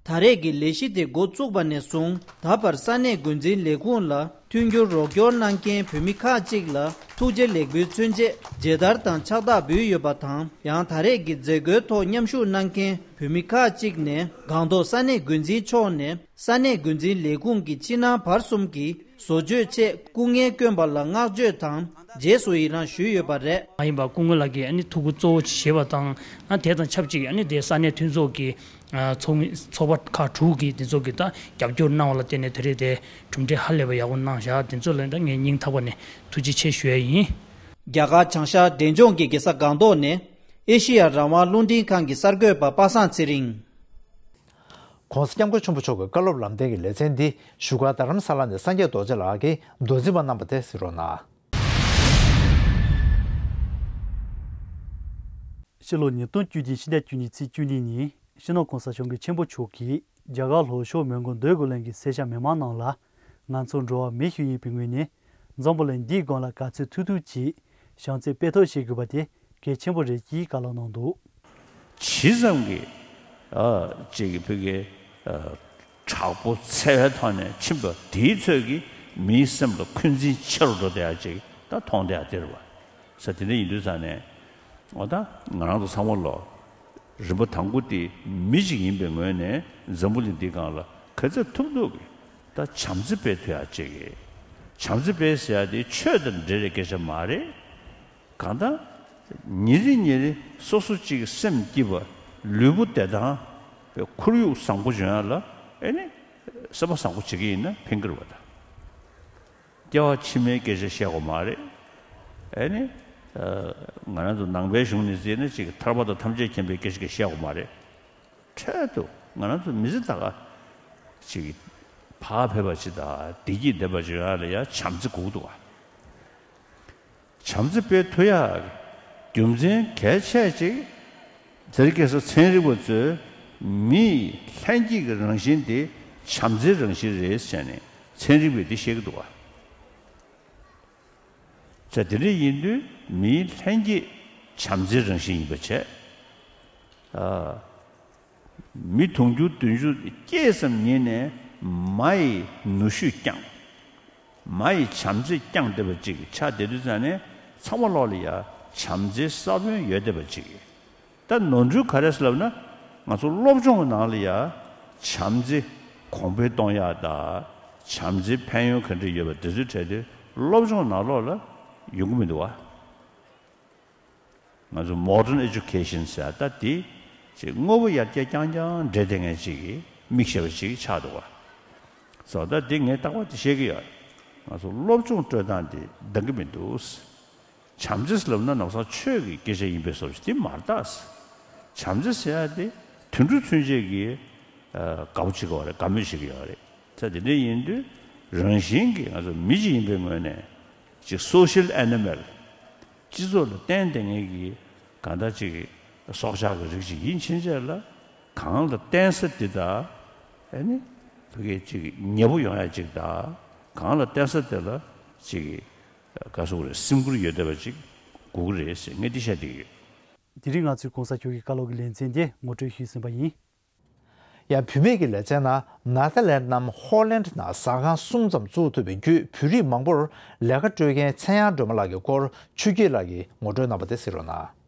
ད་རེས་ཀྱི་ལས་གཞི་དེ་འགོ་བཙུགས་པ་ནས་བཟུང་ད་བར་ས་གནས་འགོ་འཛིན་ལས་ཁུངས་ལ་མཐུན་འགྱུར་རོགས་སྐྱོར་གནང་མཁན་བོད་མི་ཁག་ཅིག་ལ་ཐུགས་རྗེ་ལེགས་འབུལ་མཚོན་ཆེད་མཇལ་དར་དང་ཕྱག་རྟགས་འབུལ་ཡོད་པ་དང་། ཡང་ད་རེས་ཀྱི་མཛད་སྒོའི་ཐོག་མཉམ་ཞུགས་གནང་མཁན་བོད་མི་ཁག་ཅིག་ནས་སྒང་ཏོག་ས་གནས་འགོ་འཛིན་མཆོག་ནས། ས་གནས་འགོ་འཛིན་ལས་ཁུངས་ཀྱི་ཕྱི་ནང་བར་གསུམ་གྱི་ བཟོ་བཅོས་ཆེད་སྐུ་ངལ་བསྐྱོན་པ་ལ་བསྔགས་བརྗོད་དང་རྗེས་སུ་ཡི་རང་ཞུས་ཡོད་པ་རེད། མ་ཡིན་པ་སྐུ་ངོ་ལགས་ཀྱིས་ཨ་ནི་ཐུགས་ཁུར་གཙོ་བོ་བཞེས་པ་དང་། ཨ་དེ་དང་ཆབས་ཅིག་ཨ་ནི་དེ་ས་གནས་མཐུན་ཚོགས་ཀྱི་ཨ་ཚོགས་མི་ཚོགས་པ་ཁག་དྲུག་གིས་དེ་ཚོ་གི་ད་རྒྱབ་སྐྱོར་གནང་བ་ལ་བརྟེན་ནས་དེ་རིང་དེ་གྲུབ་འབྲས་ཧ་ལས་པ་ཡག་པོ་གནང་བཞག་དེ་ཚོ་ལ་ད་ངས་སྙིང་ཐག་པ་ནས་ཐུགས་རྗེ་ཆེ་ཞུ་ཡ་ཡིན། རྒྱ་གར་བྱང་ཤར་འབྲས་ལྗོངས་ཀྱི་རྒྱལ་ས་སྒང་ཏོག་ནས་ཨེ་ཤེ་ཡ་རང་དབང་རླུང་འཕྲིན་ཁང་གི་གསར་འགོད་པ་པ་སངས་ཚེ་རིང་། ༸གོང་ས་༸སྐྱབས་མགོན་ཆེན་པོ་མཆོག་གི་བཀའ་སློབ་ལམ་སྟོན་གྱི་ལེ་ཚན་འདི་བཞུགས་སྒར་རྡ་རམ་ས་ལ་ནས་སངས་རྒྱས་རྡོ་རྗེ་ལགས་ཀྱིས་མདོ་འཛིན་པ་རྣམ་པ་དེ་གཟིགས་རོགས་གནང་། ཕྱི་ལོ་ཉིས་སྟོང་བཅུ་བདུན་ཕྱི་ཟླ་བཅུ་གཉིས་ཚེས་བཅུ་གཉིས་ཉིན་སྤྱི་ནོར་༸གོང་ས་༸སྐྱབས་མགོན་ཆེན་པོ་མཆོག་གིས་རྒྱ་གར་ལྷོ་ཕྱོགས་མོན་གྷོ་འདོད་རྒུ་གླིང་གི་སེར་སྐྱ་མི་མང་རྣམས་ལ། ང་ཚོ་འགྲོ་བ་མི་ཞིག་ཡིན་པའི་ངོས་ནས་འཛམ་བུ་གླིང་འདིའི་སྒང་ལ་ག་ཚོད་ཐུབ་ཐུབ་ཅིག་བྱམས་བརྩེ་སྤེལ་ཐབས་བྱེད་དགོས་པ་དེ་གལ་ཆེན་པོ་རེད་ཅེས་བཀའ་སློབ་གནང་འདུག་ཇི་ཙམ་གྱིས་ཨ་ཅིག་གི་བོད་ཀྱི་ཨ་དྲག་པོ་འཚེ་བའི་ཐོག་ནས་ཕྱིན་པ་དེའི་ཚོད་ཀྱིས་མིའི་སེམས་ལ་འཁོན་འཛིན་ཆེ་རུ་འགྲོ་བསྡད་ཡ་ཅིག་ད་མཐོང་བསྡད་ཡ་དེ་རེད་བ། ས་དེ་འདྲ་ཡིན་དུས་ཙང་ནས་འོ་ད་ང་རང་ཚོ་ཚང་མ་ལོ། རིམ་པ་དང་པོ་དེ་མི་གཅིག་ཡིན་པའི་ངོས་ནས་འཛམ་བུ་གླིང་འདིའི་སྒང་ལ་ག་ཚོད་ཐུབ་ཐུབ་ཀྱིས་ད་བྱམས་བརྩེ་སྤེལ་ཐུབ་ཡག་ཅིག་གིས། བྱམས་བརྩེ་སྤེལ་ཟེར་ཡག་དེ་ཆོས་དང་འབྲེལ་བའི་སྐད་ཆ་མ་རེད། གང་ལྟར་ཉིན་རེ་ཉིན་རེ་སོ་སོ་གཅིག་གི་སེམས་སྐྱིད་པ། ལུས་པོ་བདེ་ཐང་། ཁོར་ཡུག་བཟང་པོ་འཇོན་ཡག་ལ་ཨེ་ནི་སེམས་པ་བཟང་པོ་བྱེད་ཀྱི་ཡིན་ན་ཕན་གྱི་རེད་བ་ད། སྐྱེ་བ་ཕྱི་མའི་སྐད་ཆ་བཤད་དགོས་མ་རེད། ཨེ་ནི། ཨ་ང་རང་ཚོ་ནང་པའི་གཞུང་ནས་བརྩིས་ན་ཅིག་ཐར་པ་དང་ཐམས་ཅད་མཁྱེན་པའི་སྐད་ཆ་གང་བཤད་དགོས་མ་རེད། འཕྲལ་དུ་ང་རང་ཚོ་མི་ཚེ་ད་ག་ཅིག་བག་ཕེབས་པ་ཅིག་དང་བདེ་སྐྱིད་ལྡན་པ་ཅིག་ཡོང་ཡག་ལ་ཡ་བྱམས་བརྩེ་དགོས་འདུག་བ། བྱམས་བརྩེ་སྤེལ་ཐུབ་ཡག་རྒྱུ་མཚན་གལ་ཆེ་ཅིག་དེ་རིང་ཁ་སང་ཚན་རིག་པ་ཚོས་མིའི་ལྷན་སྐྱེས་ཀྱི་རང་བཞིན་དེ་བྱམས་བརྩེའི་རང་བཞིན་རེད་ཟེར་ནས་ཚན་རིག་པས་འདི་བཤད་ཀྱི་འདུག་བ། ད་དེ་འདྲ་ཡིན་དུས་མིའི་ལྷན་སྐྱེས་བྱམས་བརྩེའི་རང་བཞིན་ཡིན་པ་བྱས། ཨ། མི་དུང་ཕྱུར་བདུན་ཅུ་སྐྱེས་ཙམ་ཉིད་ནས་མ་ཡི་ནུས་ཤུགས་བསྐྱངས། མ་ཡི་བྱམས་བརྩེ་བསྐྱངས་བསྡད་པ་ཅིག་ཆགས་བསྡད་དུས་ཙང་ནས་ཚང་མ་ལོག་ལ་ཡ་བྱམས་བརྩེའི་ས་བོན་ཡོད་བསྡད་པ་ཅིག་ད་ནོར་འཁྲུལ་ག་རེ་ཟེར་ལབ་ན། ང་ཚོ་སློབ་སྦྱོང་གི་ནང་ལ་ཡ་བྱམས་བརྩེ་གོང་འཕེལ་གཏོང་ཡག་དང་། བྱམས་བརྩེའི་ཕན་ཡོན་ག་འདྲ་ཡོད་པ་དེ་ཚོའི་གྲས་དེ་སློབ་སྦྱོང་ནང་ལོགས་ལ་ཡོང་གི་མི་འདུག་བ། ང་ཚོ་modern education ཟེར་ད་དེ་ཅིག་དངོས་པོ་ཡར་རྒྱས་རྐྱང་རྐྱང་འབྲེལ་བསྡད་མཁན་ཅིག་གི་མིག་ཤེས་པ་ཅིག་ཆགས་འདུག་བ། སོ་ད་དེ་ངས་རྟག་པར་དེ་བཤད་ཀྱི་ཡོད། ང་ཚོ་སློབ་སྦྱོང་སྤྲོད་སྟངས་དེ་འདང་གི་མི་འདུག་བྱམས་བརྩེ་ལབ་ན་ནམ་སང་ཆོས་ཀྱི་སྐད་ཆ་ཡིན་པའི་བཟོ་ཞིག་དེ་མ་རེད་ད། བྱམས་བརྩེ་ཟེར་ཡ་དེ་དུད་འགྲོ་ཚུན་ཆད་ཀྱིས་ཨ་དགའ་པོ་བྱེད་ཀྱི་ཡོད་རེད། དགའ་མོས་བྱེད་ཀྱི་ཡོད་རེད། ད་དེ་འདྲ་ཡིན་དུས་རང་བཞིན་གྱིས་ང་ཚོ་མི་གཅིག་ཡིན་པའི་ངོས་ནས་ཅིག་social animal། སྤྱི་ཚོགས་ལ་བརྟེན་བསྡད་མཁན་གྱི་གང་ལྟར་ཅིག་སྲོག་ཆགས་ཀྱི་རིགས་ཅིག་ཡིན་ཕྱིན་ཆད་ལ། གང་ལ་བརྟེན་ས་དེ་དག་ཨ་ནི་བོད་སྐད་ཅིག་ཉེ་པོ་ཡོང་ཡ་ཅིག་དང་། གང་ལ་བརྟེན་ས་དེ་ལ་ཅིག་ག་སོགས་རེད། སེམས་ཁུར་ཡོད་བསྡད་པ་ཅིག་དགོས་ཀྱི་རེད་ཟེར་ངས་འདི་བཤད་བསྡད་ཡོད། དེ་རིང་ང་ཚོས་གོང་ས་མཆོག་གི་བཀའ་སློབ་ཀྱི་ལེ་ཚན་དེ་ངོ་སྤྲོད་ཞུས་ཟིན་པ་ཡིན། ཡང་བུད་མེད་ཀྱི་ལེ་ཚན་ནང་ནེ་ཐར་ལེནྜ་ནམ་ཧོ་ལེནྜ་ནང་ཟ་ཁང་གསུམ་ཙམ་བཙུགས་ཐུབ་པའི་བརྒྱུད་བོད་རིགས་མང་པོར་ལས་ཀ་སྤྲོད་མཁན་ཚེ་དབྱངས་སྒྲོལ་མ་ལགས་ཀྱི་སྐོར་ཆོས་སྐྱིད་ལགས་ཀྱིས་ངོ་སྤྲོད་གནང་བ་དེ་གཟིགས་རོགས་གནང་།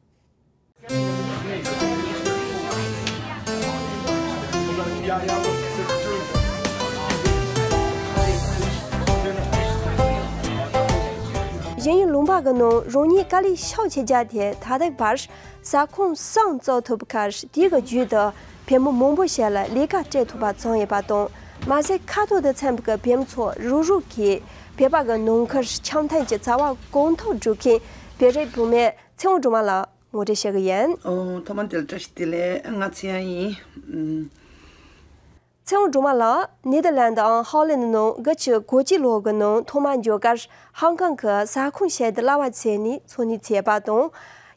གཞན་ཡུལ་ལུང་པ་གི་ནང་རང་ཉིད་དཀའ་ལས་ཤུགས་ཆེ་བརྒྱབ་སྟེ་ད་ལྟའི་བར་ཟ་ཁང་གསུམ་བཙུགས་ཐུབ་པའི་ཁར། དེའི་བརྒྱུད་དུ་བོད་མི་མང་པོ་ཞིག་ལ་ལས་ཀ་སྤྲད་ཐུབ་པ་བྱུང་ཡོད་པ་དང་། མ་ཟད་ཁ་ཐོར་དུ་ཚུད་པའི་བོད་མི་ཚོ་རུག་རུག་གིས་བོད་པ་གི་ནང་ཁུལ་འཆམ་མཐུན་གྱི་བྱ་བ་གང་ཐུབ་སྒྲུབ་མཁན་བོད་རིགས་བུད་མེད་ཚེ་དབང་སྒྲོལ་མ་ལགས་ངོ་སྤྲོད་བྱེད་ཀྱི་ཡིན། ཨོ། ཐོག་མར་དེ་ལ་བཀྲ་ཤིས་བདེ་ལེགས། ང་ཚེ་དབྱངས་ཡིན། ཨུམ། ཚེ་དབང་སྒྲོལ་མ་ལགས་ནེ་དར་ལན་དང་ཧོ་ལན་ནང་དགུ་བཅུ་གོ་གཅིག་ལོ་གི་ནང་ཐོག་མར་འབྱོར་སྐབས་ཧང་ཀང་གི་ཟ་ཁང་ཞིག་ཏུ་གླ་པ་བྱས་ནས་འཚོ་གནས་བྱས་པ་དང་།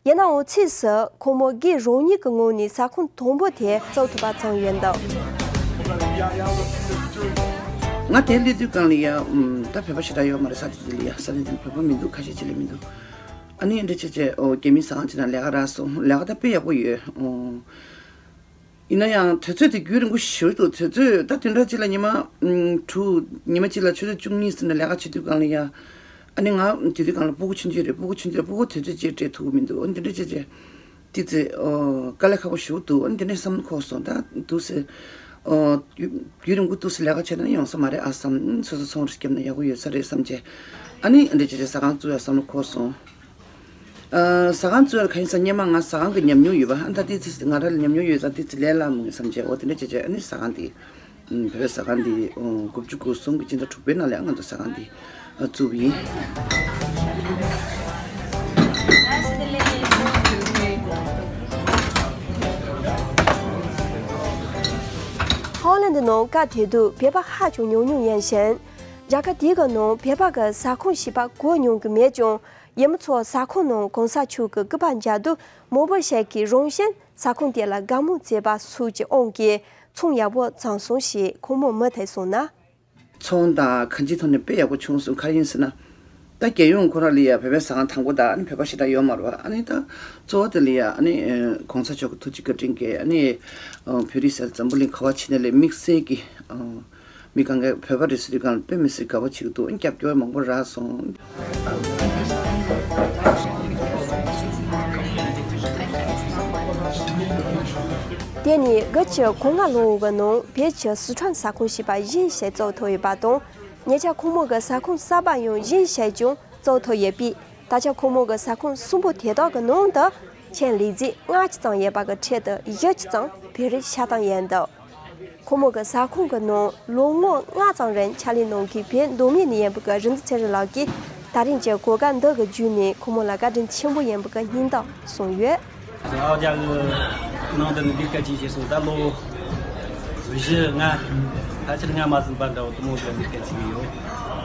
ཡིན་ནའང་ཕྱིས་སུ་ཁོ་མོ་སྒེར་རང་ཉིད་ཀྱི་ངོས་ནས་ཟ་ཁང་དང་པོ་དེ་བཙུགས་ཐུབ་པ་བྱུང་ཡོད་འདུག་ང་དེར་སླེབས་དུས་སྒང་ལ་ཡ། ཨུམ། ད་བོད་པ་ཞེ་དྲག་ཡོད་མ་རེད། ས་དེ་དེ་ལ་ཡ། ས་དེ་དེ་ལ་བོད་པ་མི་འདུག་ཁ་ཤས་ཅིག་ལས་མི་འདུག་ཨ་ནི་འདྲ་བྱས་བྱས། ཨོ། རྒྱ་མིའི་ཟ་ཁང་ཅིག་ནང་ལས་ཀ་རག་སོང་། ལས་ཀ་ད་དཔེ་ཡག་པོ་ཡོད། ཨོ། ཡིན་ན་ཡང་དུས་ཚོད་དེ་རྒྱུན་རིང་པོ་ཞེ་པོ་འདུག་དུས་ཚོད་ད་དེ་འདྲ་ཅིག་ལ་ཉི་མ་ཨུམ་དྲུག་ཉི་མ་གཅིག་ལ་ཆུ་ཚོད་བཅུ་གཉིས་ཙམ་ལ་ལས་ཀ་བྱེད་དུས་སྒང་ལ་ཡ། ཨ་ནི་ང་དེ་དུས་སྒང་ལ་སྤུ་གུ་ཆུང་ཆུང་རེད། སྤུ་གུ་ཆུང་ཆུང་རེད། སྤུ་གུ་དུས་ཚོད་ཅིག་སྤྲད་ཐུབ་ཀྱི་མི་འདུག་ཨ་ནི་དེ་འདྲ་ཅིག་ཅིག་དེ་ཚེ་ཨོ་དཀའ་ལས་ཁག་པོ་ཞེ་པོ་འདུག་ཨ་ནི་དེ་འདྲ་བསམ་འཁོར་སོང་། ད་འདུག་སེ། ཨོ། ཡུན་རིང་པོ་འདུག་སེ་ལས་ཀ་བྱས་ན་ཡོང་ས་མ་རེད་ཨ་བསམ། སོ་སོ་ཚོང་རེ་བརྒྱབ་ན་ཡག་པོ་ཡོད་ས་རེད་བསམ་བྱས། ཨ་ནི་འདི་བྱས་བྱས་ཟ་ཁང་བཙུགས་ཡ་བསམ་བློ་འཁོར་སོང་། ཨ། ཟ་ཁང་བཙུགས་ཡ་ག་ཡིན་ཟེར་སྔོན་མ་ང་ཟ་ཁང་གི་ཉམས་མྱོང་ཡོད་པ། ཨ་ད་ཏི་ཙི་ང་རང་ལ་ཉམས་མྱོང་ཡོད་ཙང་ཏི་ཙི་ལས་སླ་མོ་ཡིན་བསམ་བྱས། འོ་དེ་འདྲ་བྱས་བྱས་ཨ་ནི་ཟ་ཁང་འདི། བོད་པའི་ཟ་ཁང་འདི་དགུ་བཅུ་གོ་གསུམ་གྱི་སྤྱི་ཟླ་དྲུག་པའི་ནང་ལ་ང་ཚོ་ཟ་ཁང་འདི་བཙུགས་པ་ཡིན། ཧོ་ལན་ནང་སྐབས་དེ་དུས་བོད་པ་ཧ་ཅང་ཉུང་ཉུང་ཡིན་ཞིང་། རྒྱལ་ཁབ་དེའི་ནང་བོད་པ་གི་ཟ་ཁང་ཞེས་པ་གོ་མྱོང་གི་མེད་ཀྱང་། ཡུལ་མི་ཚོ་ཟ་ཁང་ནང་གོང་ས་མཆོག་གི་སྐུ་པར་མཇལ་དུས་མང་པོ་ཞིག་གིས་རང་བཞིན་ཟ་ཁང་དེ་ལ་དགའ་མོས་བྱེད་པ་སོགས་ཀྱི་དབང་གིས་ཚོང་ཡག་པོ་བརྩམས་སོང་ཞེས་ཁོང་མོ་མུ་མཐུད་གསུངས་ན། ཚོང་དང་གང་ཅིའི་ཐོག་ནས་དཔེ་ཡག་པོ་བྱུང་སོང་། ག་རེ་ཡིན་ཟེར་ན། ད་རྒྱལ་ཡོངས་ཁོ་རང་ལ་ཡ་བོད་པའི་ཟ་ཁང་དང་པོ་དང་ཨ་ནི་བོད་པ་ཞེ་དྲག་ཡོད་མ་རེད་པ། ཨ་ནི་ད་གཙོ་བོ་དེ་ལ་ཡ་ཨ་ནི་གོང་ས་མཆོག་གི་ཐུགས་རྗེ་བཀའ་དྲིན་གྱིས་ཨ་ནི་བོད་རིགས་ཟེར་འཛམ་བུ་གླིང་ག་པར་ཕྱིན་ནའི་ལས་དམིགས་བསལ་གྱི་མི་གང་གས་བོད་པ་རེད་ཟེར་དུས་གང་ལ་དཔེ་མི་སྲིད་དགའ་པོ་བྱེད་ཀྱི་འདུག། ཨ་ནི་རྒྱབ་སྐྱོར་མང་པོ་རག་སོང་། དེ་ནི་སྐབས་དེའི་གོང་ལྔ་ལོའི་ནང་བོད་ཀྱི་སི་ཁྲོན་ཟ་ཁང་ཞེས་པ་གཞན་ཞིག་བཙུགས་ཐུབ་ཡོད་པ་དང་། ཉེ་ཆར་ཁོང་མོ་གི་ཟ་ཁང་གསར་པ་ཡང་གཞན་ཞིག་ཀྱང་བཙུགས་ཐུབ་ཡོད་པས། ད་ཆ་ཁོང་མོ་གི་ཟ་ཁང་གསུམ་པོ་དེ་དག་གི་ནང་དུ་ཁྱིམ་ལས་བྱེད་ལྔ་ཅུ་ཙམ་ཡོད་པ་གི་ཁྲོད་དུ་བཞི་ཅུ་ཙམ་བོད་རིགས་ཆགས་སྟངས་ཡིན་འདུག། ཁོང་མོ་གི་ཟ་ཁང་གི་ནང་ལོ་ངོ་ལྔ་ཙམ་རིང་ཕྱག་ལས་གནང་མཁན་བོད་མདོ་སྨད་ནས་ཡིན་པ་གི་རིག་འཛིན་ཚེ་རིང་ལགས་ཀྱིས་ད་རིང་གི་གོ་སྐབས་འདི་གི་བརྒྱུད་ནས་ཁོང་མོ་ལ་བཀའ་དྲིན་ཆེན་པོ་ཡིན་པ་གི་སྙིང་སྟོབས་གསུངས་ཡོད། ཨ་ཅག་གི་ནང་དུ་ནི་འདི་སྐད་ཅིག་བྱས་སོང་། ད་ལོ་བཞི་ལྔ་ཕལ་ཆེར་ལྔ་མ་ཟིན་པ་འདྲ་བོ་དུ་མོ་འདི་འདི་སྐད་ཅིག་ཡོད།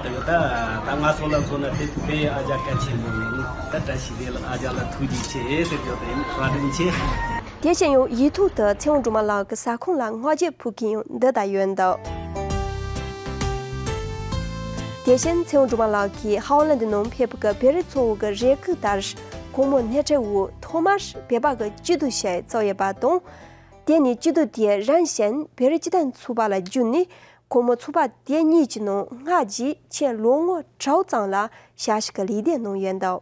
དེ་གི་ད་ད་ང་ཚོ་ལ་མཚོན་ན་དེ་དཔེ་ཨ་ཅག་གལ་ཆེན་པོ་ཡིན། ད་བཀྲ་ཤིས་བདེ་ལེགས། ཨ་ཅག་ལ་ཐུགས་རྗེ་ཆེ་ཟེར་རྒྱུ་དེ་ཡིན། བཀའ་དྲིན་ཆེ། དེ་བཞིན་ཡང་ཡིག་ཐོག་ཏུ་ཚེ་དབང་སྒྲོལ་མ་ལགས་ཀྱི་ཟ་ཁང་ལ་བསྔགས་བརྗོད་ཕུལ་མཁན་ཡང་འདི་ལྟར་ཡོད་འདུག། དེ་བཞིན་ཚེ་དབང་སྒྲོལ་མ་ལགས་ཀྱིས་ཧོ་ལན་ནང་ཕེབས་པའི་བོད་རིགས་ཚོའི་རེ་སྐུལ་ལྟར། ཁོང་མོ་སྣེ་ཁྲིད་འོག་ཐོག་མར་བོད་པ་གི་སྐྱིད་སྡུག་ཞིག་བཙུགས་ཡོད་པ་དང་། དེ་ནས་སྐྱིད་སྡུག་དེ་རིམ་བཞིན་བོད་རིགས་སྤྱི་མཐུན་ཚོགས་པ་ལ་བསྒྱུར་ནས། ཁོང་མོ་ཚོགས་པ་དེ་གཉིས་ཀྱི་ནང་སྔར་གྱི་ཁྱིམ་ལོ་ངོ་དྲུག་ཙམ་ལ་ཞབས་ཞུ་གི་ལས་དོན་གནང་ཡོད་འདུག།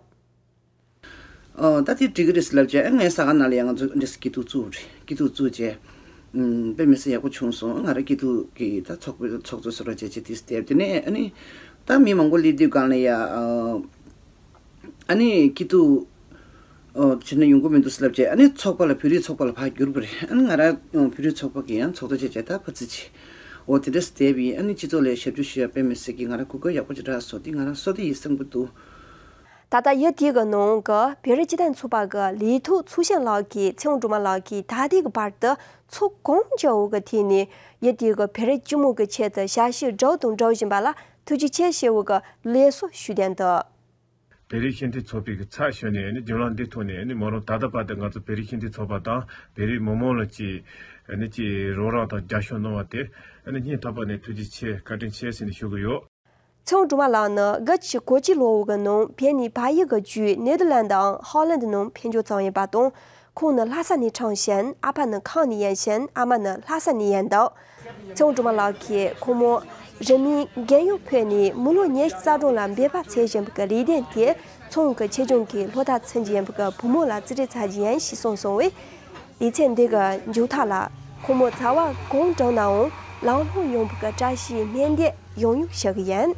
ཨོ། ད་དེ་འགྲིག་གི་རེད་ཟེར་ལབ་བྱས། ཨ་ངའི་ཟ་ཁང་ནང་ལ་ཡང་ང་ཚོ་འདི་སྐྱིད་སྡུག་བཙུགས་རེད། སྐྱིད་སྡུག་བཙུགས་བྱས། ཨུམ། དཔེ་མི་སྲིད་ཡག་པོ་བྱུང་སོང་། ང་རང་སྐྱིད་སྡུག་གི་ད་ཚོགས་པའི་ཚོགས་གཙོ་ཟུར་པ་བྱས་བྱས་དེ་བསྡད། དེ་ནས་ཨ་ནི་ད་མི་མང་པོ་སླེབས་དུས་སྒང་ལ་ཡ། ཨ་ནི་སྐྱིད་སྡུག་ཨོ་བྱས་ན་ཡོང་གི་མི་འདུག་ཟེར་ལབ་བྱས། ཨ་ནི་ཚོགས་པ་ལ་བོད་རིགས་ཚོགས་པ་ལ་ཕར་གྱུར་པ་རེད། ཨ་ནི་ང་རང་བོད་རིགས་ཚོགས་པ་གི་ཡང་ཚོགས་གཙོ་བྱས་བྱས་ད་ཕར་ཙི་ཅི། འོ་དེ་འདྲ་བསྡད་པ་ཡིན། ཨ་ནི་སྤྱི་ཚོགས་ལ་ཞབས་ཞུ་ཞུ་ཡ་དཔེ་མི་སྲིད་ཀྱི་ང་རང་གོ་སྐབས་ཡག་པོ་ཅིག་རག་སོང་། དེ་ང་རང་བསོད་བདེ་ཡིན་བསམ་གྱི་འདུག། ད་ལྟ་ཡུལ་དེའི་ནང་གི་བོད་རིགས་སྤྱི་མཐུན་ཚོགས་པ་གི་ལས་ཐོག་ཚོགས་གཞོན་ལགས་ཀྱིས་ཚེ་དབང་སྒྲོལ་མ་ལགས་ཀྱིས་ད་ལྟའི་བར་དུ་ཚོགས་གང་བཅུ་བོ་གི་ཐད་ནས་ཡུལ་དེའི་བོད་རིགས་སྤྱི་དམངས་ཀྱི་ཆེད་དུ་ཞབས་ཞུ་སྒྲུབ་དང་སྒྲུབ་བཞིན་པ་ལ་ཐུགས་རྗེ་ཆེ་ཞེས་པའི་ལེགས་གསོལ་ཞུས་དོན་དུ། བོད་རིགས་སྤྱི་མཐུན་ཚོགས་པའི་ཚབ་ཞུས་ནས་ནི་བརྒྱུད་ལམ་འདི་ཐོག་ནས་ནི་མོ་རང་ད་ལྟ་བར་དུ་ང་ཚོ་བོད་རིགས་སྤྱི་མཐུན་ཚོགས་པ་དང་བོད་རིགས་མི་མང་ལ་ཅིག་ནི་ཅིག་རོགས་རམ་དང་རྒྱབ་སྐྱོར་གནང་བ་དེ་ནི་སྙིང་ཐག་པ་ནས་ཐུགས་རྗེ་ཆེ་བཀའ་དྲིན་ཆེ་ཟེར་ནས་ཞུ་གི་ཡོད། ཚེ་དབང་སྒྲོལ་མ་ལགས་ནི་དགུ་བཅུ་གོ་གཅིག་ལོའི་ནང་བོད་ནས་བལ་ཡུལ་གྱི་བརྒྱུད་ནེ་དར་ལན་དང་ཧོ་ལན་ནང་འཕེལ་འགྱུར་བྱུང་ཡོད་པ་དང་། ཁོང་ནི་ལྷ་ས་ནས་འཁྲུངས་ཤིང་ཨ་ཕ་ནི་ཁམས་ནས་ཡིན་ཞིང་ཨ་མ་ནི་ལྷ་ས་ནས་ཡིན་འདུག། ཚེ་དབང་སྒྲོལ་མ་ལགས་ཀྱིས་ཁོང་མོ་རིང་མིན་རྒས་ཡོལ་ཕེབས་ནས་མི་ལོ་ཉི་ཤུ་རྩ་གྲངས་ལ་འབད་པ་བྱེད་བཞིན་པའི་ལས་དོན་དེ་ཚང་གི་ཆེད་སྦྱོང་གི་སློབ་མཐར་ཕྱིན་གྱི་ཡིན་པའི་བུ་མོ་ལ་རྩིས་སྤྲོད་བྱ་རྒྱུ་ཡིན་ཞེས་གསུངས་སོང་བས། ལེ་ཚན་འདི་གི་མཇུག་མཐའ་ལ་ཁོང་མོ་ཚ་བ་གང་དྲག་ནའང་ལམ་ལྷོང་ཡོང་བའི་བཀྲ་ཤིས་སྨོན་འདེབས་ཡང་ཡང་ཞུ་གི་ཡིན།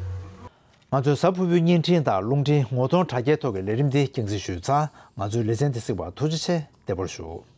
ང་ཚོའི་གཟའ་ཕུར་བུའི་བརྙན་འཕྲིན་དང་རླུང་འཕྲིན་ངོ་གདོང་དྲ་རྒྱའི་ཐོག་གི་ལས་རིམ་འདི་རྒྱང་སྲིང་ཞུས་ཚར། ང་ཚོའི་ལེ་ཚན་འདི་གཟིགས་པར་ཐུགས་རྗེ་ཆེ། བདེ་པོར་བཞུགས།